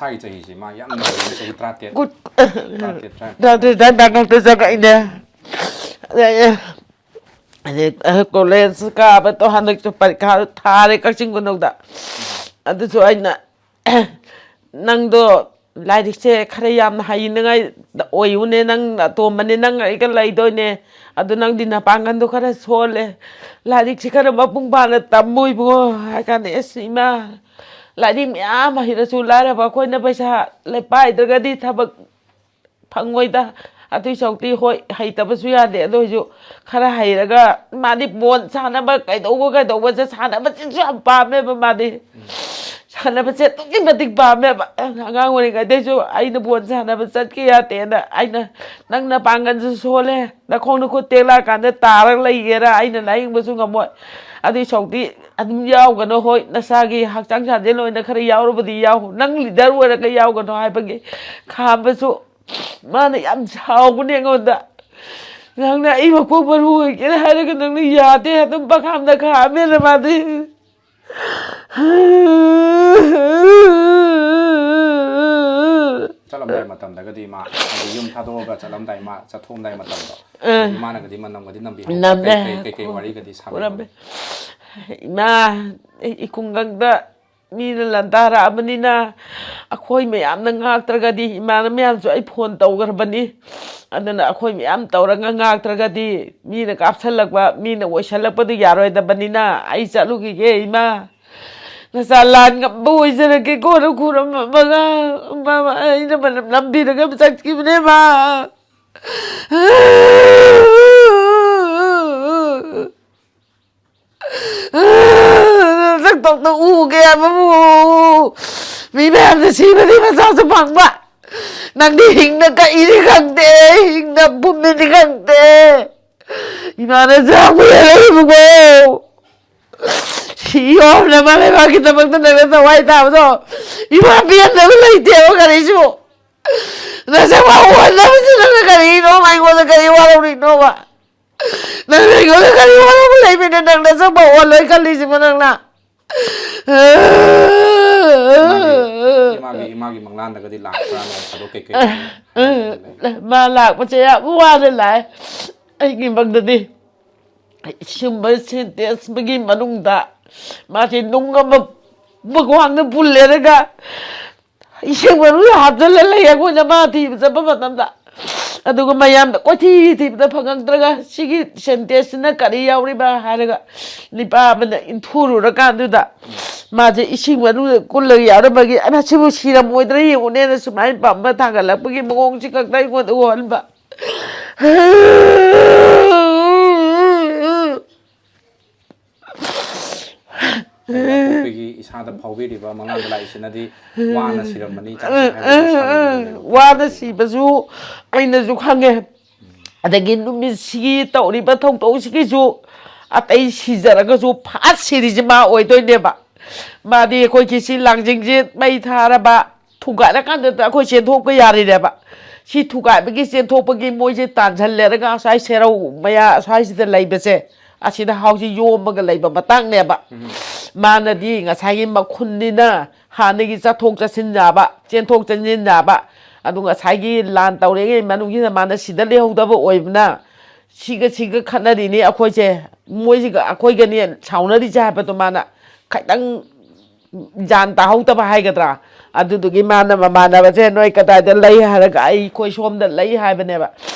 ꯏꯁꯥꯒꯤ ꯆꯍꯤꯁꯦ ꯃꯥ ꯌꯥꯝ ꯅꯧꯔꯤꯅꯦ, ꯆꯍꯤ ꯇꯔꯥꯇꯔꯦꯠ꯫ ꯀꯨꯠ- ꯇꯔꯥꯇꯔꯦꯠ, ꯇꯔꯥꯅꯤꯄꯥꯟ꯫ ꯇꯔꯥꯇꯔꯦꯠ, ꯇꯔꯥꯅꯤꯄꯥꯟ ꯉꯥꯛꯇ ꯆꯪꯉꯛꯏꯅꯦ꯫ ꯑꯗꯩ ꯑꯩ ꯀꯣꯂꯦꯖ ꯀꯥꯕꯗꯣ ꯍꯟꯗꯛꯁꯨ ꯄꯔꯤꯈꯥ ꯊꯥꯔꯦ ꯀꯛꯆꯤꯡ ꯈꯨꯅꯧꯗ꯫ ꯑꯗꯨꯁꯨ ꯑꯩꯅ, "ꯅꯪꯗꯣ ꯂꯥꯏꯔꯤꯛꯁꯦ ꯈꯔ ꯌꯥꯝꯅ ꯍꯩꯅꯉꯥꯏ ꯑꯣꯏꯌꯨꯅꯦ, ꯅꯪ ꯑꯇꯣꯝꯕꯅꯦ, ꯅꯪ ꯑꯩꯒ ꯂꯩꯗꯣꯏꯅꯦ, ꯑꯗꯨ ꯅꯪꯗꯤ ꯅꯄꯥꯡꯒꯜꯗꯣ ꯈꯔ ꯁꯣꯜꯂꯦ, ꯂꯥꯏꯔꯤꯛꯁꯦ ꯈꯔ ꯃꯄꯨꯡ ꯐꯥꯅ ꯇꯝꯃꯣ ꯏꯕꯨꯡꯉꯣ" ꯍꯥꯏ ꯀꯥꯟꯗ, "ꯑꯁ ꯏꯃꯥ, ꯂꯥꯏꯔꯤꯛ ꯃꯌꯥꯝ ꯍꯩꯔꯁꯨ ꯂꯥꯏꯔꯕ ꯑꯩꯈꯣꯏꯅ ꯄꯩꯁꯥ ꯂꯩ ꯄꯥꯏꯗ꯭ꯔꯒꯗꯤ ꯊꯕꯛ ꯐꯪꯉꯣꯏꯗ꯫ ꯑꯗꯨꯏ ꯁꯔꯨꯛꯇꯤ ꯍꯣꯏ ꯍꯩꯇꯕꯁꯨ ꯌꯥꯗꯦ, ꯑꯗꯨ ꯑꯣꯏꯁꯨ ꯈꯔ ꯍꯩꯔꯒ", ꯃꯥꯗꯤ ꯕꯣꯜ ꯁꯥꯟꯅꯕ ꯀꯩꯗꯧꯕ ꯀꯩꯗꯧꯕꯁꯦ, ꯁꯥꯟꯅꯕꯁꯤꯁꯨ ꯌꯥꯝ ꯄꯥꯝꯃꯦꯕ ꯃꯥꯗꯤ꯫ ꯁꯥꯟꯅꯕꯁꯦ ꯑꯗꯨꯛꯀꯤ ꯃꯇꯤꯛ ꯄꯥꯝꯃꯦꯕ꯫ ꯑꯉꯥꯡ ꯑꯣꯏꯔꯤꯉꯩꯗꯩꯁꯨ ꯑꯩꯅ ꯕꯣꯜ ꯁꯥꯟꯅꯕ ꯆꯠꯀꯦ ꯌꯥꯗꯦꯅ ꯑꯩꯅ, "ꯅꯪ ꯅꯄꯥꯡꯒꯜꯁꯨ ꯁꯣꯜꯂꯦ, ꯅꯈꯣꯡ ꯅꯈꯨꯠ ꯇꯦꯛꯂꯛꯑꯀꯥꯟꯗ ꯇꯥꯔꯒ ꯂꯩꯒꯦꯔꯥ, ꯑꯩꯅ ꯂꯥꯌꯦꯡꯕꯁꯨ ꯉꯝꯃꯣꯏ꯫ ꯑꯗꯨꯏ ꯁꯔꯨꯛꯇꯤ ꯑꯗꯨꯝ ꯌꯥꯎꯒꯅꯣ, ꯍꯣꯏ ꯅꯁꯥꯒꯤ ꯍꯛꯆꯥꯡ ꯁꯥꯖꯦꯜ ꯑꯣꯏꯅ ꯈꯔ ꯌꯥꯎꯔꯕꯗꯤ ꯌꯥꯎ, ꯅꯪ ꯂꯤꯗꯔ ꯑꯣꯏꯔꯒ ꯌꯥꯎꯒꯅꯣ" ꯍꯥꯏꯕꯒꯤ ꯈꯥꯝꯕꯁꯨ ꯃꯥꯅ ꯌꯥꯝ ꯁꯥꯎꯕꯅꯦ ꯑꯩꯉꯣꯟꯗ꯫ "ꯅꯪꯅ ꯑꯩ ꯃꯀꯣꯛ ꯃꯔꯨ ꯑꯣꯏꯒꯦꯅ ꯍꯥꯏꯔꯒ ꯅꯪꯅ ꯌꯥꯗꯦ", ꯑꯗꯨꯝ ꯄꯪꯈꯥꯝꯗ ꯈꯥꯝꯃꯦꯅ ꯃꯥꯗꯤ꯫ ꯆꯠꯂꯝꯗꯥꯏ ꯃꯇꯝꯗꯒꯗꯤ ꯃꯥ, ꯍꯥꯏꯗꯤ ꯌꯨꯝ ꯊꯥꯗꯣꯛꯑꯒ ꯆꯠꯂꯝꯗꯥꯏ, ꯃꯥ ꯆꯠꯊꯣꯛꯑꯝꯗꯥꯏ ꯃꯇꯝꯗꯣ, ꯑꯥ꯫ ꯏꯃꯥꯅꯒꯗꯤ ꯃꯅꯝꯒꯗꯤ ꯅꯝꯕꯤꯍꯧꯕ꯭ꯔꯥ? ꯅꯝꯃꯦ꯫ ꯀꯩ, ꯀꯩ, ꯀꯩ ꯋꯥꯔꯤꯒꯗꯤ ꯁꯥꯕꯤꯍꯧꯒꯦ? ꯎꯔꯝꯃꯦ꯫ "ꯏꯃꯥ, ꯏ-, ꯈꯨꯡꯒꯪꯗ ꯃꯤꯅ ꯂꯥꯟꯗꯥꯔꯛꯑꯕꯅꯤꯅ ꯑꯩꯈꯣꯏ ꯃꯌꯥꯝꯅ ꯉꯥꯛꯇ꯭ꯔꯒꯗꯤ", ꯏꯃꯥꯅ ꯃꯌꯥꯝꯁꯨ ꯑꯩ ꯐꯣꯟ ꯇꯧꯈ꯭ꯔꯕꯅꯤ, "ꯑꯗꯨꯅ ꯑꯩꯈꯣꯏ ꯃꯌꯥꯝ ꯇꯧꯔꯒ ꯉꯥꯛꯇ꯭ꯔꯒꯗꯤ ꯃꯤꯅ ꯀꯥꯞꯁꯜꯂꯛꯄ, ꯃꯤꯅ ꯑꯣꯏꯁꯜꯂꯛꯄꯗꯨ ꯌꯥꯔꯣꯏꯗꯕꯅꯤꯅ ꯑꯩ ꯆꯠꯂꯨꯈꯤꯒꯦ ꯏꯃꯥ꯫ ꯅꯆꯥ ꯂꯥꯟ ꯉꯝꯕ ꯑꯣꯏꯖꯔꯒꯦꯀꯣꯅ" ꯈꯨꯔꯨꯝꯃꯝꯃꯒ ꯃꯥ, ꯃꯥ, ꯑꯩꯅ ꯃꯅꯝ ꯅꯝꯕꯤꯔꯒ ꯆꯠꯈꯤꯕꯅꯦ ꯃꯥ꯫ ꯁꯛꯇꯣꯛꯇ ꯎꯒꯦ ꯍꯥꯏꯕꯕꯨ, ꯃꯤ ꯃꯌꯥꯝꯅ ꯁꯤꯕꯗꯤ ꯃꯆꯥꯁꯨ ꯐꯪꯕ, ꯅꯪꯗꯤ ꯍꯤꯡꯅ ꯀꯛꯏꯅꯤ ꯈꯪꯗꯦ, ꯍꯤꯡꯅ ꯄꯨꯝꯃꯤꯅꯤ ꯈꯪꯗꯦ꯫ ꯏꯃꯥꯅ ꯆꯥꯛꯄꯨ ꯍꯦꯜꯂꯛꯏꯕꯀꯣ꯫ ꯁꯤ ꯌꯣꯝꯅ ꯃꯥ ꯂꯩꯕꯥꯛꯀꯤꯗꯃꯛꯇ ꯅꯪꯅ ꯊꯋꯥꯏ ꯇꯥꯕꯗꯣ, ꯏꯃꯥ ꯄꯦꯟꯗꯕ ꯂꯩꯇꯦꯕ ꯀꯔꯤꯁꯨ꯫ ꯅꯁꯛ ꯃꯥꯎ ꯑꯣꯟꯗꯕꯁꯤ ꯅꯪꯅ ꯀꯔꯤꯅꯣ? ꯑꯩꯉꯣꯟꯗ ꯀꯔꯤ ꯋꯥꯔꯧꯔꯤꯅꯣꯕ? ꯅꯪꯅ ꯑꯩꯉꯣꯟꯗ ꯀꯔꯤ ꯋꯥꯔꯧꯕ ꯂꯩꯕꯅꯣ? ꯅꯪ ꯅꯁꯛ ꯃꯥꯎ ꯑꯣꯜꯂꯣꯏ ꯈꯜꯂꯤꯁꯤꯕꯣ ꯅꯪꯅ? ꯏꯃꯥꯒꯤ, ꯏꯃꯥꯒꯤ, ꯏꯃꯥ ꯃꯥꯒꯤ ꯃꯪꯂꯥꯟꯗꯒꯗꯤ ꯂꯥꯛꯄ꯭ꯔꯥ? ꯅꯣꯡ ꯐꯥꯗꯣꯛ ꯀꯩꯀꯩ ꯍꯥꯏꯗꯤ ꯂꯩ? ꯃꯥ ꯂꯥꯛꯄꯁꯦ ꯌꯥꯝ ꯋꯥꯅ ꯂꯥꯛꯑꯦ꯫ ꯑꯩꯒꯤ ꯃꯪꯗꯗꯤ ꯁꯤꯒꯨꯝꯕ ꯁꯦꯟꯇꯦꯟꯁ ꯑꯃꯒꯤ ꯃꯅꯨꯡꯗ ꯃꯥꯁꯦ ꯅꯨꯡ ꯑꯃ ꯃꯈ꯭ꯋꯥꯡꯗ ꯄꯨꯜꯂꯦꯔꯒ ꯏꯁꯤꯡ ꯃꯅꯨꯡꯗ ꯍꯥꯞꯆꯜꯂ ꯂꯩ ꯑꯩꯈꯣꯏꯅ ꯃꯥ ꯊꯤꯕ ꯆꯠꯄ ꯃꯇꯝꯗ꯫ ꯑꯗꯨꯒ ꯃꯌꯥꯝꯗ ꯀꯣꯏꯊꯤ ꯊꯤꯕꯗ ꯐꯪꯉꯛꯇ꯭ꯔꯒ ꯁꯤꯒꯤ ꯁꯦꯟꯇꯦꯟꯁꯁꯤꯅ ꯀꯔꯤ ꯌꯥꯎꯔꯤꯕ ꯍꯥꯏꯔꯒ ꯅꯤꯄꯥ ꯑꯃꯅ ꯏꯟꯊꯨꯔꯨꯔꯀꯥꯟꯗꯨꯗ ꯃꯥꯁꯦ ꯏꯁꯤꯡ ꯃꯅꯨꯡꯗ ꯀꯨꯜꯂꯒ ꯌꯥꯎꯔꯝꯕꯒꯤ ꯑꯩꯅ ꯁꯤꯕꯨ ꯁꯤꯔꯝꯃꯣꯏꯗ꯭ꯔꯥ ꯌꯦꯡꯉꯨꯅꯦꯅ ꯁꯨꯃꯥꯏꯅ ꯄꯝꯕ ꯊꯥꯡꯒꯠꯂꯛꯄꯒꯤ ꯃꯑꯣꯡꯁꯤ ꯈꯛꯇ ꯑꯩꯉꯣꯟꯗ ꯎꯍꯟꯕ꯫ ꯑꯩꯈꯣꯏꯒꯤ ꯏꯁꯥꯗ ꯐꯥꯎꯕꯤꯔꯤꯕ ꯃꯪꯂꯥꯟꯗ ꯂꯥꯛꯏꯁꯤꯅꯗꯤ ꯋꯥꯅ ꯁꯤꯔꯝꯃꯅꯤ, ꯆꯥꯛꯁꯤ ꯍꯥꯏꯕꯗꯤ ꯁꯪꯗ꯭ꯔꯦꯕ꯫ ꯋꯥꯅ ꯁꯤꯕꯁꯨ ꯑꯩꯅꯁꯨ ꯈꯪꯉꯦ꯫ ꯑꯗꯒꯤ ꯅꯨꯃꯤꯠꯁꯤꯒꯤ ꯇꯧꯔꯤꯕ ꯊꯧꯗꯣꯛꯁꯤꯒꯤꯁꯨ ꯑꯇꯩ ꯁꯤꯖꯔꯒꯁꯨ ꯐꯥꯔꯁ ꯁꯤꯔꯤꯁꯤ ꯃꯥ ꯑꯣꯏꯗꯣꯏꯅꯦꯕ꯫ ꯃꯥꯗꯤ ꯑꯩꯈꯣꯏꯒꯤ ꯁꯤ ꯂꯥꯡꯖꯤꯡꯁꯦ ꯃꯩ ꯊꯥꯔꯕ ꯊꯨꯒꯥꯏꯔꯀꯥꯟꯗ ꯑꯩꯈꯣꯏ ꯆꯦꯟꯊꯣꯛꯄ ꯌꯥꯔꯤꯅꯦꯕ꯫ ꯁꯤ ꯊꯨꯒꯥꯏꯕꯒꯤ ꯆꯦꯟꯊꯣꯛꯄꯒꯤ ꯃꯣꯏꯁꯦ ꯇꯥꯟꯁꯤꯜꯂꯦꯔꯒ ꯉꯁꯥꯏ ꯁꯦꯔꯧ ꯃꯌꯥ ꯑꯁ꯭ꯋꯥꯏꯁꯤꯗ ꯂꯩꯕꯁꯦ ꯑꯁꯤꯗ ꯍꯥꯎꯁꯤ ꯌꯣꯝꯃꯒ ꯂꯩꯕ ꯃꯇꯥꯡꯅꯦꯕ꯫ ꯃꯥꯅꯗꯤ ꯉꯁꯥꯏꯒꯤ ꯃꯈꯨꯟꯅꯤꯅ ꯍꯥꯟꯅꯒꯤ ꯆꯠꯊꯣꯛ ꯆꯠꯁꯤꯟ ꯌꯥꯕ, ꯆꯦꯟꯊꯣꯛ ꯆꯦꯟꯁꯤꯟ ꯌꯥꯕ, ꯑꯗꯨ ꯉꯁꯥꯏꯒꯤ ꯂꯥꯟ ꯇꯧꯔꯤꯉꯩ ꯃꯅꯨꯡꯁꯤꯗ ꯃꯥꯅ ꯁꯤꯗ ꯂꯩꯍꯧꯗꯕ ꯑꯣꯏꯕꯅ ꯁꯤꯒ ꯁꯤꯒ ꯈꯠꯅꯔꯤꯅꯤ ꯑꯩꯈꯣꯏꯁꯦ, ꯃꯣꯏꯁꯤꯒ ꯑꯩꯈꯣꯏꯒꯅꯦ ꯁꯥꯎꯅꯔꯤꯁꯦ ꯍꯥꯏꯕꯗꯣ ꯃꯥꯅ ꯈꯤꯇꯪ ꯒ꯭ꯌꯥꯟ ꯇꯥꯍꯧꯗꯕ ꯍꯥꯏꯒꯗ꯭ꯔꯥ, ꯑꯗꯨꯗꯨꯒꯤ ꯃꯥꯅ ꯃꯃꯥꯟꯅꯕꯁꯦ ꯅꯣꯏ ꯀꯗꯥꯏꯗ ꯂꯩ ꯍꯥꯏꯔꯒ ꯑꯩꯈꯣꯏ ꯁꯣꯝꯗ ꯂꯩ ꯍꯥꯏꯕꯅꯦꯕ꯫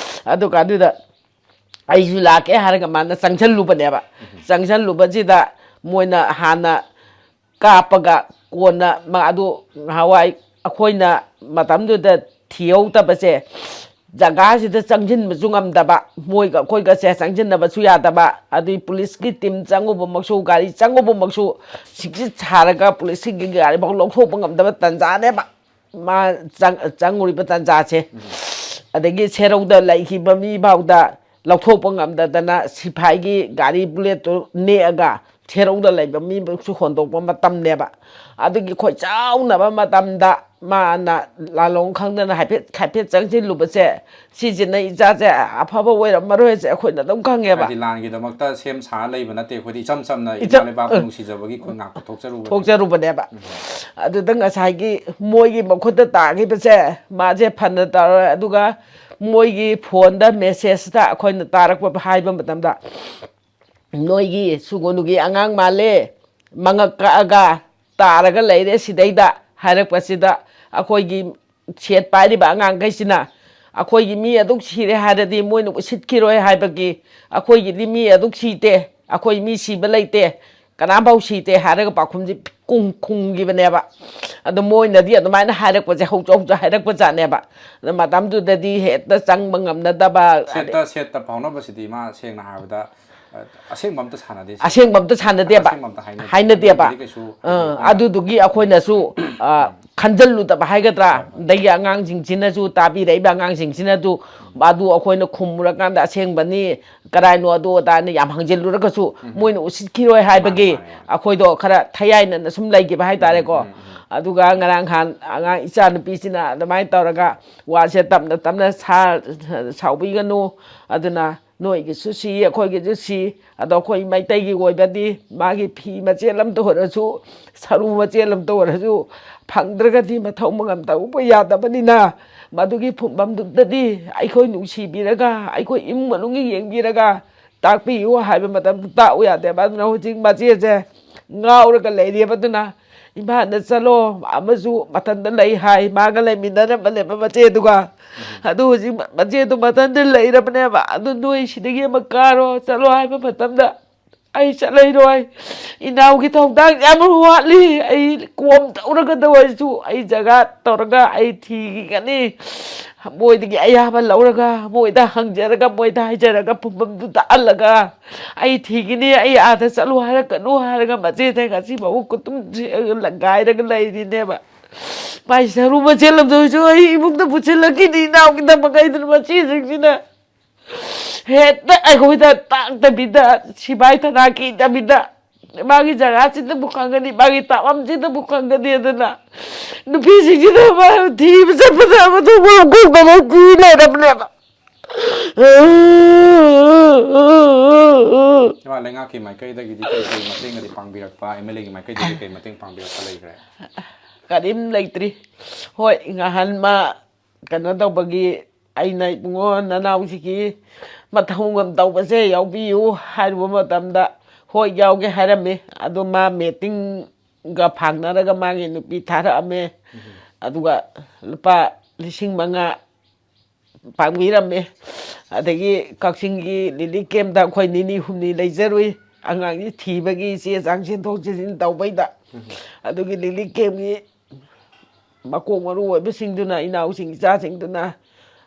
ꯑꯗꯨꯒ ꯑꯗꯨꯗ ꯑꯩꯁꯨ ꯂꯥꯛꯀꯦ ꯍꯥꯏꯔꯒ ꯃꯥꯅ ꯆꯪꯁꯜꯂꯨꯕꯅꯦꯕ꯫ ꯆꯪꯁꯜꯂꯨꯕꯁꯤꯗ ꯃꯣꯏꯅ ꯍꯥꯟꯅ ꯀꯥꯞꯄꯒ ꯀꯣꯟꯅ ꯃꯥ ꯑꯗꯨ ꯅꯍꯥꯟꯋꯥꯏ ꯑꯩꯈꯣꯏꯅ ꯃꯇꯝꯗꯨꯗ ꯊꯤꯍꯧꯗꯕꯁꯦ ꯖꯒꯥꯁꯤꯗ ꯆꯪꯁꯤꯟꯕꯁꯨ ꯉꯝꯗꯕ, ꯃꯣꯏꯒ ꯑꯩꯈꯣꯏꯒꯁꯦ ꯆꯪꯁꯤꯟꯅꯕꯁꯨ ꯌꯥꯗꯕ, ꯑꯗꯨꯏ ꯄꯨꯂꯤꯁꯀꯤ ꯇꯤꯝ ꯆꯪꯉꯨꯕꯃꯛꯁꯨ, ꯒꯥꯔꯤ ꯆꯪꯉꯨꯕꯃꯛꯁꯨ ꯁꯤꯛꯁꯤ ꯁꯥꯔꯒ ꯄꯨꯂꯤꯁꯀꯤ ꯒꯥꯔꯤꯐꯥꯎ ꯂꯧꯊꯣꯛꯄ ꯉꯝꯗꯕ ꯇꯥꯟꯖꯥꯅꯦꯕ꯫ ꯃꯥ ꯆꯪ- ꯆꯪꯉꯨꯔꯤꯕ ꯇꯥꯟꯖꯥꯁꯦ꯫ ꯑꯗꯒꯤ ꯁꯦꯔꯧꯗ ꯂꯩꯈꯤꯕ ꯃꯤ ꯐꯥꯎꯗ ꯂꯧꯊꯣꯛꯄ ꯉꯝꯗꯗꯅ ꯁꯤꯐꯥꯏꯒꯤ ꯒꯥꯔꯤ ꯕꯨꯂꯦꯠꯇꯨ ꯅꯦꯛꯑꯒ ꯁꯦꯔꯧꯗ ꯂꯩꯕ ꯃꯤꯕꯨꯁꯨ ꯍꯣꯟꯗꯣꯛꯄ ꯃꯇꯝꯅꯦꯕ꯫ ꯑꯗꯨꯒꯤ ꯈꯣꯏ ꯆꯥꯎꯅꯕ ꯃꯇꯝꯗ ꯃꯥꯅ ꯂꯥꯂꯣꯡ ꯈꯪꯗꯅ ꯍꯥꯏꯐꯦꯠ ꯍꯥꯏꯐꯦꯠ ꯆꯪꯁꯤꯜꯂꯨꯕꯁꯦ, ꯁꯤꯁꯤꯅ ꯏꯆꯥꯁꯦ ꯑꯐꯕ ꯑꯣꯏꯔꯝꯃꯔꯣꯏꯁꯦ ꯑꯩꯈꯣꯏꯅ ꯑꯗꯨꯝ ꯈꯪꯉꯦꯕ꯫ ꯍꯥꯏꯗꯤ ꯂꯥꯟꯒꯤꯗꯃꯛꯇ ꯁꯦꯝ ꯁꯥ ꯂꯩꯕ ꯅꯠꯇꯦ, ꯑꯩꯈꯣꯏꯗꯤ ꯏꯆꯝ ꯆꯝꯅ ꯏꯃꯥ ꯏꯆꯝ- ꯂꯩꯕꯥꯛꯄꯨ ꯅꯨꯡꯁꯤꯖꯕꯒꯤ ꯑꯩꯈꯣꯏ ꯉꯥꯛꯄ ꯊꯣꯛꯆꯔꯨꯕꯅꯦ꯫ ꯊꯣꯛꯆꯔꯨꯕꯅꯦꯕ꯫ ꯑꯗꯨꯗ ꯉꯁꯥꯏꯒꯤ ꯃꯣꯏꯒꯤ ꯃꯈꯨꯠꯇ ꯇꯥꯈꯤꯕꯁꯦ, ꯃꯥꯁꯦ ꯐꯅ ꯇꯧꯔꯦ꯫ ꯑꯗꯨꯒ ꯃꯣꯏꯒꯤ ꯐꯣꯟꯗ ꯃꯦꯁꯦꯖꯇ ꯑꯩꯈꯣꯏꯅ ꯇꯥꯔꯛꯄ ꯍꯥꯏꯕ ꯃꯇꯝꯗ, "ꯅꯣꯏꯒꯤ ꯁꯨꯒꯨꯅꯨꯒꯤ ꯑꯉꯥꯡ ꯃꯥꯜꯂꯦ, ꯃꯉꯛ ꯀꯛꯑꯒ ꯇꯥꯔꯒ ꯂꯩꯔꯦ ꯁꯤꯗꯩꯗ" ꯍꯥꯏꯔꯛꯄꯁꯤꯗ, ꯑꯩꯈꯣꯏꯒꯤ ꯁꯦꯠ ꯄꯥꯏꯔꯤꯕ ꯑꯉꯥꯡꯈꯩꯁꯤꯅ, "ꯑꯩꯈꯣꯏꯒꯤ ꯃꯤ ꯑꯗꯨꯛ ꯁꯤꯔꯦ ꯍꯥꯏꯔꯗꯤ ꯃꯣꯏꯅ ꯎꯁꯤꯠꯈꯤꯔꯣꯏ ꯍꯥꯏꯕꯒꯤ, ꯑꯩꯈꯣꯏꯒꯤꯗꯤ ꯃꯤ ꯑꯗꯨꯛ ꯁꯤꯗꯦ, ꯑꯩꯈꯣꯏ ꯃꯤ ꯁꯤꯕ ꯂꯩꯇꯦ, ꯀꯅꯥꯝꯐꯥꯎ ꯁꯤꯗꯦ" ꯍꯥꯏꯔꯒ ꯄꯥꯎꯈꯨꯝꯁꯤ ꯈꯨꯝꯈꯤꯕꯅꯦꯕ꯫ ꯑꯗꯣ ꯃꯣꯏꯅꯗꯤ ꯑꯗꯨꯃꯥꯏꯅ ꯍꯥꯏꯔꯛꯄꯁꯦ ꯍꯧꯖꯤꯛ ꯍꯧꯖꯤꯛ ꯍꯥꯏꯔꯛꯄ ꯖꯥꯠꯅꯦꯕ꯫ ꯑꯗꯣ ꯃꯇꯝꯗꯨꯗꯗꯤ ꯍꯦꯛꯇ ꯆꯪꯕ ꯉꯝꯅꯗꯕ꯫ ꯁꯦꯠꯇ ꯁꯦꯠꯇ ꯐꯥꯎꯅꯕꯁꯤꯗꯤ ꯃꯥ ꯁꯦꯡꯅ ꯍꯥꯏꯔꯕꯗ ꯑ, ꯑꯁꯦꯡꯕ ꯑꯝꯇ ꯁꯥꯟꯅꯗꯦ ꯁꯤ꯫ ꯑꯁꯦꯡꯕ ꯑꯝꯇ ꯁꯥꯟꯅꯗꯦꯕ꯫ ꯑꯁꯦꯡꯕ ꯑꯝꯇ ꯍꯥꯏꯅꯗꯦ꯫ ꯍꯥꯏꯅꯗꯦꯕ꯫ ꯑꯗꯨꯗꯤ ꯀꯩꯁꯨ ꯑ, ꯑꯩꯈꯣꯏꯅ ꯑꯗꯨꯗꯨꯒꯤ ꯑꯩꯈꯣꯏꯅꯁꯨ, ꯑ, ꯈꯟꯖꯜꯂꯨꯗꯕ ꯍꯥꯏꯒꯗ꯭ꯔꯥ, ꯑꯗꯒꯤ ꯑꯉꯥꯡꯁꯤꯡꯁꯤꯅꯁꯨ, ꯇꯥꯕꯤꯔꯛꯏꯕ ꯑꯉꯥꯡꯁꯤꯡꯁꯤꯅꯁꯨ, ꯑꯗꯨ ꯑꯩꯈꯣꯏꯅ ꯈꯨꯝꯃꯨꯔꯀꯥꯟꯗ ꯑꯁꯦꯡꯕꯅꯤ, ꯀꯔꯥꯏꯅꯣ ꯑꯗꯨ ꯑꯗꯥꯅ ꯌꯥꯝ ꯍꯪꯖꯤꯜꯂꯨꯔꯒꯁꯨ ꯃꯣꯏꯅ ꯎꯁꯤꯠꯈꯤꯔꯣꯏ ꯍꯥꯏꯕꯒꯤ ꯃꯥꯅꯦ, ꯃꯥꯅꯦ꯫ ꯑꯩꯈꯣꯏꯗꯣ ꯈꯔ ꯊꯌꯥꯏꯅꯅ ꯁꯨꯝ ꯂꯩꯈꯤꯕ ꯍꯥꯏꯇꯥꯔꯦꯀꯣ꯫ ꯑꯗꯨꯒ ꯉꯔꯥꯡ ꯅꯍꯥꯟ ꯑꯉꯥꯡ ꯏꯆꯥ ꯅꯨꯄꯤꯁꯤꯅ ꯑꯗꯨꯃꯥꯏꯅ ꯇꯧꯔꯒ ꯋꯥꯁꯦ ꯇꯞꯅ ꯇꯞꯅ ꯁꯥ-, ꯁꯥꯎꯕꯤꯒꯅꯨ, ꯑꯗꯨꯅ ꯅꯣꯏꯒꯤꯁꯨ ꯁꯤ, ꯑꯩꯈꯣꯏꯒꯤꯁꯨ ꯁꯤ, ꯑꯗꯣ ꯑꯩꯈꯣꯏ ꯃꯩꯇꯩꯒꯤ ꯑꯣꯏꯕꯗꯤ ꯃꯥꯒꯤ ꯐꯤ ꯃꯆꯦꯠ ꯑꯃꯇ ꯑꯣꯏꯔꯁꯨ, ꯁꯔꯨ ꯃꯆꯦꯠ ꯑꯃꯇ ꯑꯣꯏꯔꯁꯨ ꯐꯪꯗ꯭ꯔꯒꯗꯤ ꯃꯊꯧ ꯃꯉꯝ ꯇꯧꯕ ꯌꯥꯗꯕꯅꯤꯅ, ꯃꯗꯨꯒꯤ ꯐꯨꯝꯐꯝꯗꯨꯗꯗꯤ ꯑꯩꯈꯣꯏ ꯅꯨꯡꯁꯤꯕꯤꯔꯒ, ꯑꯩꯈꯣꯏ ꯏꯃꯨꯡ ꯃꯅꯨꯡꯒꯤ ꯌꯦꯡꯕꯤꯔꯒ ꯇꯥꯛꯄꯤꯌꯨ ꯍꯥꯏꯕ ꯃꯇꯝꯗ ꯇꯥꯛꯎ ꯌꯥꯗꯦꯕ꯫ ꯑꯗꯨꯅ ꯍꯧꯖꯤꯛ ꯃꯆꯦꯁꯦ ꯉꯥꯎꯔꯒ ꯂꯩꯔꯦꯕ꯫ ꯑꯗꯨꯅ ꯏꯝꯐꯥꯜꯗ ꯆꯠꯂꯣ, ꯑꯃꯁꯨ ꯃꯊꯟꯇ ꯂꯩ ꯍꯥꯏ, ꯃꯥꯒ ꯂꯩꯃꯤꯟꯅꯔꯝꯕꯅꯦꯕ ꯃꯆꯦꯗꯨꯒ꯫ ꯑꯗꯨ ꯍꯧꯖꯤꯛ ꯃꯆꯦꯗꯨ ꯃꯊꯟꯇ ꯂꯩꯔꯕꯅꯦꯕ꯫ ꯑꯗꯨ ꯅꯣꯏ ꯁꯤꯗꯒꯤ ꯑꯃ ꯀꯥꯔꯣ, ꯆꯠꯂꯣ ꯍꯥꯏꯕ ꯃꯇꯝꯗ ꯑꯩ ꯆꯠꯂꯩꯔꯣꯏ, ꯏꯅꯥꯎꯒꯤ ꯊꯧꯗꯥꯡ ꯌꯥꯝ ꯋꯥꯠꯂꯤ, ꯑꯩ ꯀꯣꯝ ꯇꯧꯔꯒꯗ ꯑꯣꯏꯔꯁꯨ ꯑꯩ ꯖꯒꯥ ꯇꯧꯔꯒ ꯑꯩ ꯊꯤꯒꯅꯤ꯫ ꯃꯣꯏꯗꯒꯤ ꯑꯌꯥꯕ ꯂꯧꯔꯒ, ꯃꯣꯏꯗ ꯍꯪꯖꯔꯒ, ꯃꯣꯏꯗ ꯍꯥꯏꯖꯔꯒ, ꯐꯨꯝꯐꯝꯗꯨ ꯇꯥꯛꯍꯜꯂꯒ ꯑꯩ ꯊꯤꯒꯅꯤ, ꯑꯩ ꯑꯥꯗ ꯆꯠꯂꯨ ꯍꯥꯏꯔꯛꯀꯅꯨ ꯍꯥꯏꯔꯒ ꯃꯆꯦꯁꯦ ꯉꯁꯤ ꯐꯥꯎꯕ ꯀꯨꯇꯨꯝ ꯆꯦꯛꯑꯒ ꯂꯪꯒꯥꯏꯔꯒ ꯂꯩꯔꯤꯅꯦꯕ꯫ ꯃꯥꯏ ꯁꯔꯨ ꯃꯆꯦꯠ ꯑꯃꯗ ꯑꯣꯏꯁꯨ ꯑꯩ ꯏꯃꯨꯡꯗ ꯄꯨꯁꯤꯜꯂꯛꯈꯤꯅꯤ ꯏꯅꯥꯎꯒꯤꯗꯃꯛ ꯍꯥꯏꯗꯅ ꯃꯆꯦꯁꯤꯡꯁꯤꯅ ꯍꯦꯛꯇ ꯑꯩꯈꯣꯏꯗ ꯇꯥꯛꯇꯕꯤꯗ, ꯁꯤꯐꯥꯏ ꯊꯅꯥ ꯀꯤꯗꯕꯤꯗ, ꯃꯥꯒꯤ ꯖꯒꯥꯁꯤꯗꯕꯨ ꯈꯪꯒꯅꯤ, ꯃꯥꯒꯤ ꯇꯥꯛꯐꯝꯁꯤꯗꯕꯨ ꯈꯪꯒꯅꯤ꯫ ꯑꯗꯨꯅ ꯅꯨꯄꯤꯁꯤꯡꯁꯤꯅ ꯃꯥ ꯊꯤꯕ ꯆꯠꯄꯗ ꯃꯊꯣꯡ ꯃꯔꯝ ꯈꯪꯗꯅ ꯊꯤ ꯂꯩꯔꯕꯅꯦꯕ꯫ ꯏꯃꯥ, ꯂꯩꯉꯥꯛꯀꯤ ꯃꯥꯏꯀꯩꯗꯒꯤꯗꯤ ꯀꯔꯤ ꯀꯔꯤ ꯃꯇꯦꯡꯒꯗꯤ ꯄꯥꯡꯕꯤꯔꯛꯄ, ꯑꯦꯝ ꯑꯦꯜ ꯑꯦꯒꯤ ꯃꯥꯏꯀꯩꯗꯒꯤ ꯀꯔꯤ ꯃꯇꯦꯡ ꯄꯥꯡꯕꯤꯔꯛꯄ ꯂꯩꯈ꯭ꯔꯦ? ꯀꯔꯤꯝ ꯂꯩꯇ꯭ꯔꯤ꯫ ꯍꯣꯏ, ꯉꯍꯥꯟ ꯃꯥ ꯀꯩꯅꯣ ꯇꯧꯕꯒꯤ ꯑꯩꯅ, "ꯏꯕꯨꯡꯉꯣ, ꯅꯅꯥꯎꯁꯤꯒꯤ ꯃꯊꯧ ꯑꯃ ꯇꯧꯕꯁꯦ ꯌꯥꯎꯕꯤꯌꯨ" ꯍꯥꯏꯔꯨꯕ ꯃꯇꯝꯗ, "ꯍꯣꯏ, ꯌꯥꯎꯒꯦ" ꯍꯥꯏꯔꯝꯃꯤ꯫ ꯑꯗꯣ ꯃꯥ ꯃꯦꯇꯤꯡꯒ ꯐꯥꯡꯅꯔꯒ ꯃꯥꯒꯤ ꯅꯨꯄꯤ ꯊꯥꯔꯛꯑꯝꯃꯦ꯫ ꯑꯗꯨꯒ ꯂꯨꯄꯥ ꯂꯤꯁꯤꯡ ꯃꯉꯥ ꯄꯥꯡꯕꯤꯔꯝꯃꯦ꯫ ꯑꯗꯒꯤ ꯀꯛꯆꯤꯡꯒꯤ ꯔꯤꯂꯤꯐ ꯀꯦꯝꯞꯇ ꯑꯩꯈꯣꯏ ꯅꯤꯅꯤ ꯍꯨꯝꯅꯤ ꯂꯩꯖꯔꯨꯏ꯫ ꯑꯉꯥꯡꯁꯤ ꯊꯤꯕꯒꯤ ꯆꯦ ꯆꯥꯡ ꯆꯦꯟꯊꯣꯛ ꯆꯦꯟꯁꯤꯟ ꯇꯧꯕꯩꯗ꯫ ꯑꯗꯨꯒꯤ ꯔꯤꯂꯤꯐ ꯀꯦꯝꯞꯀꯤ ꯃꯀꯣꯛ ꯃꯔꯨ ꯑꯣꯏꯕꯁꯤꯡꯗꯨꯅ, ꯏꯅꯥꯎꯁꯤꯡ ꯏꯆꯥꯁꯤꯡꯗꯨꯅ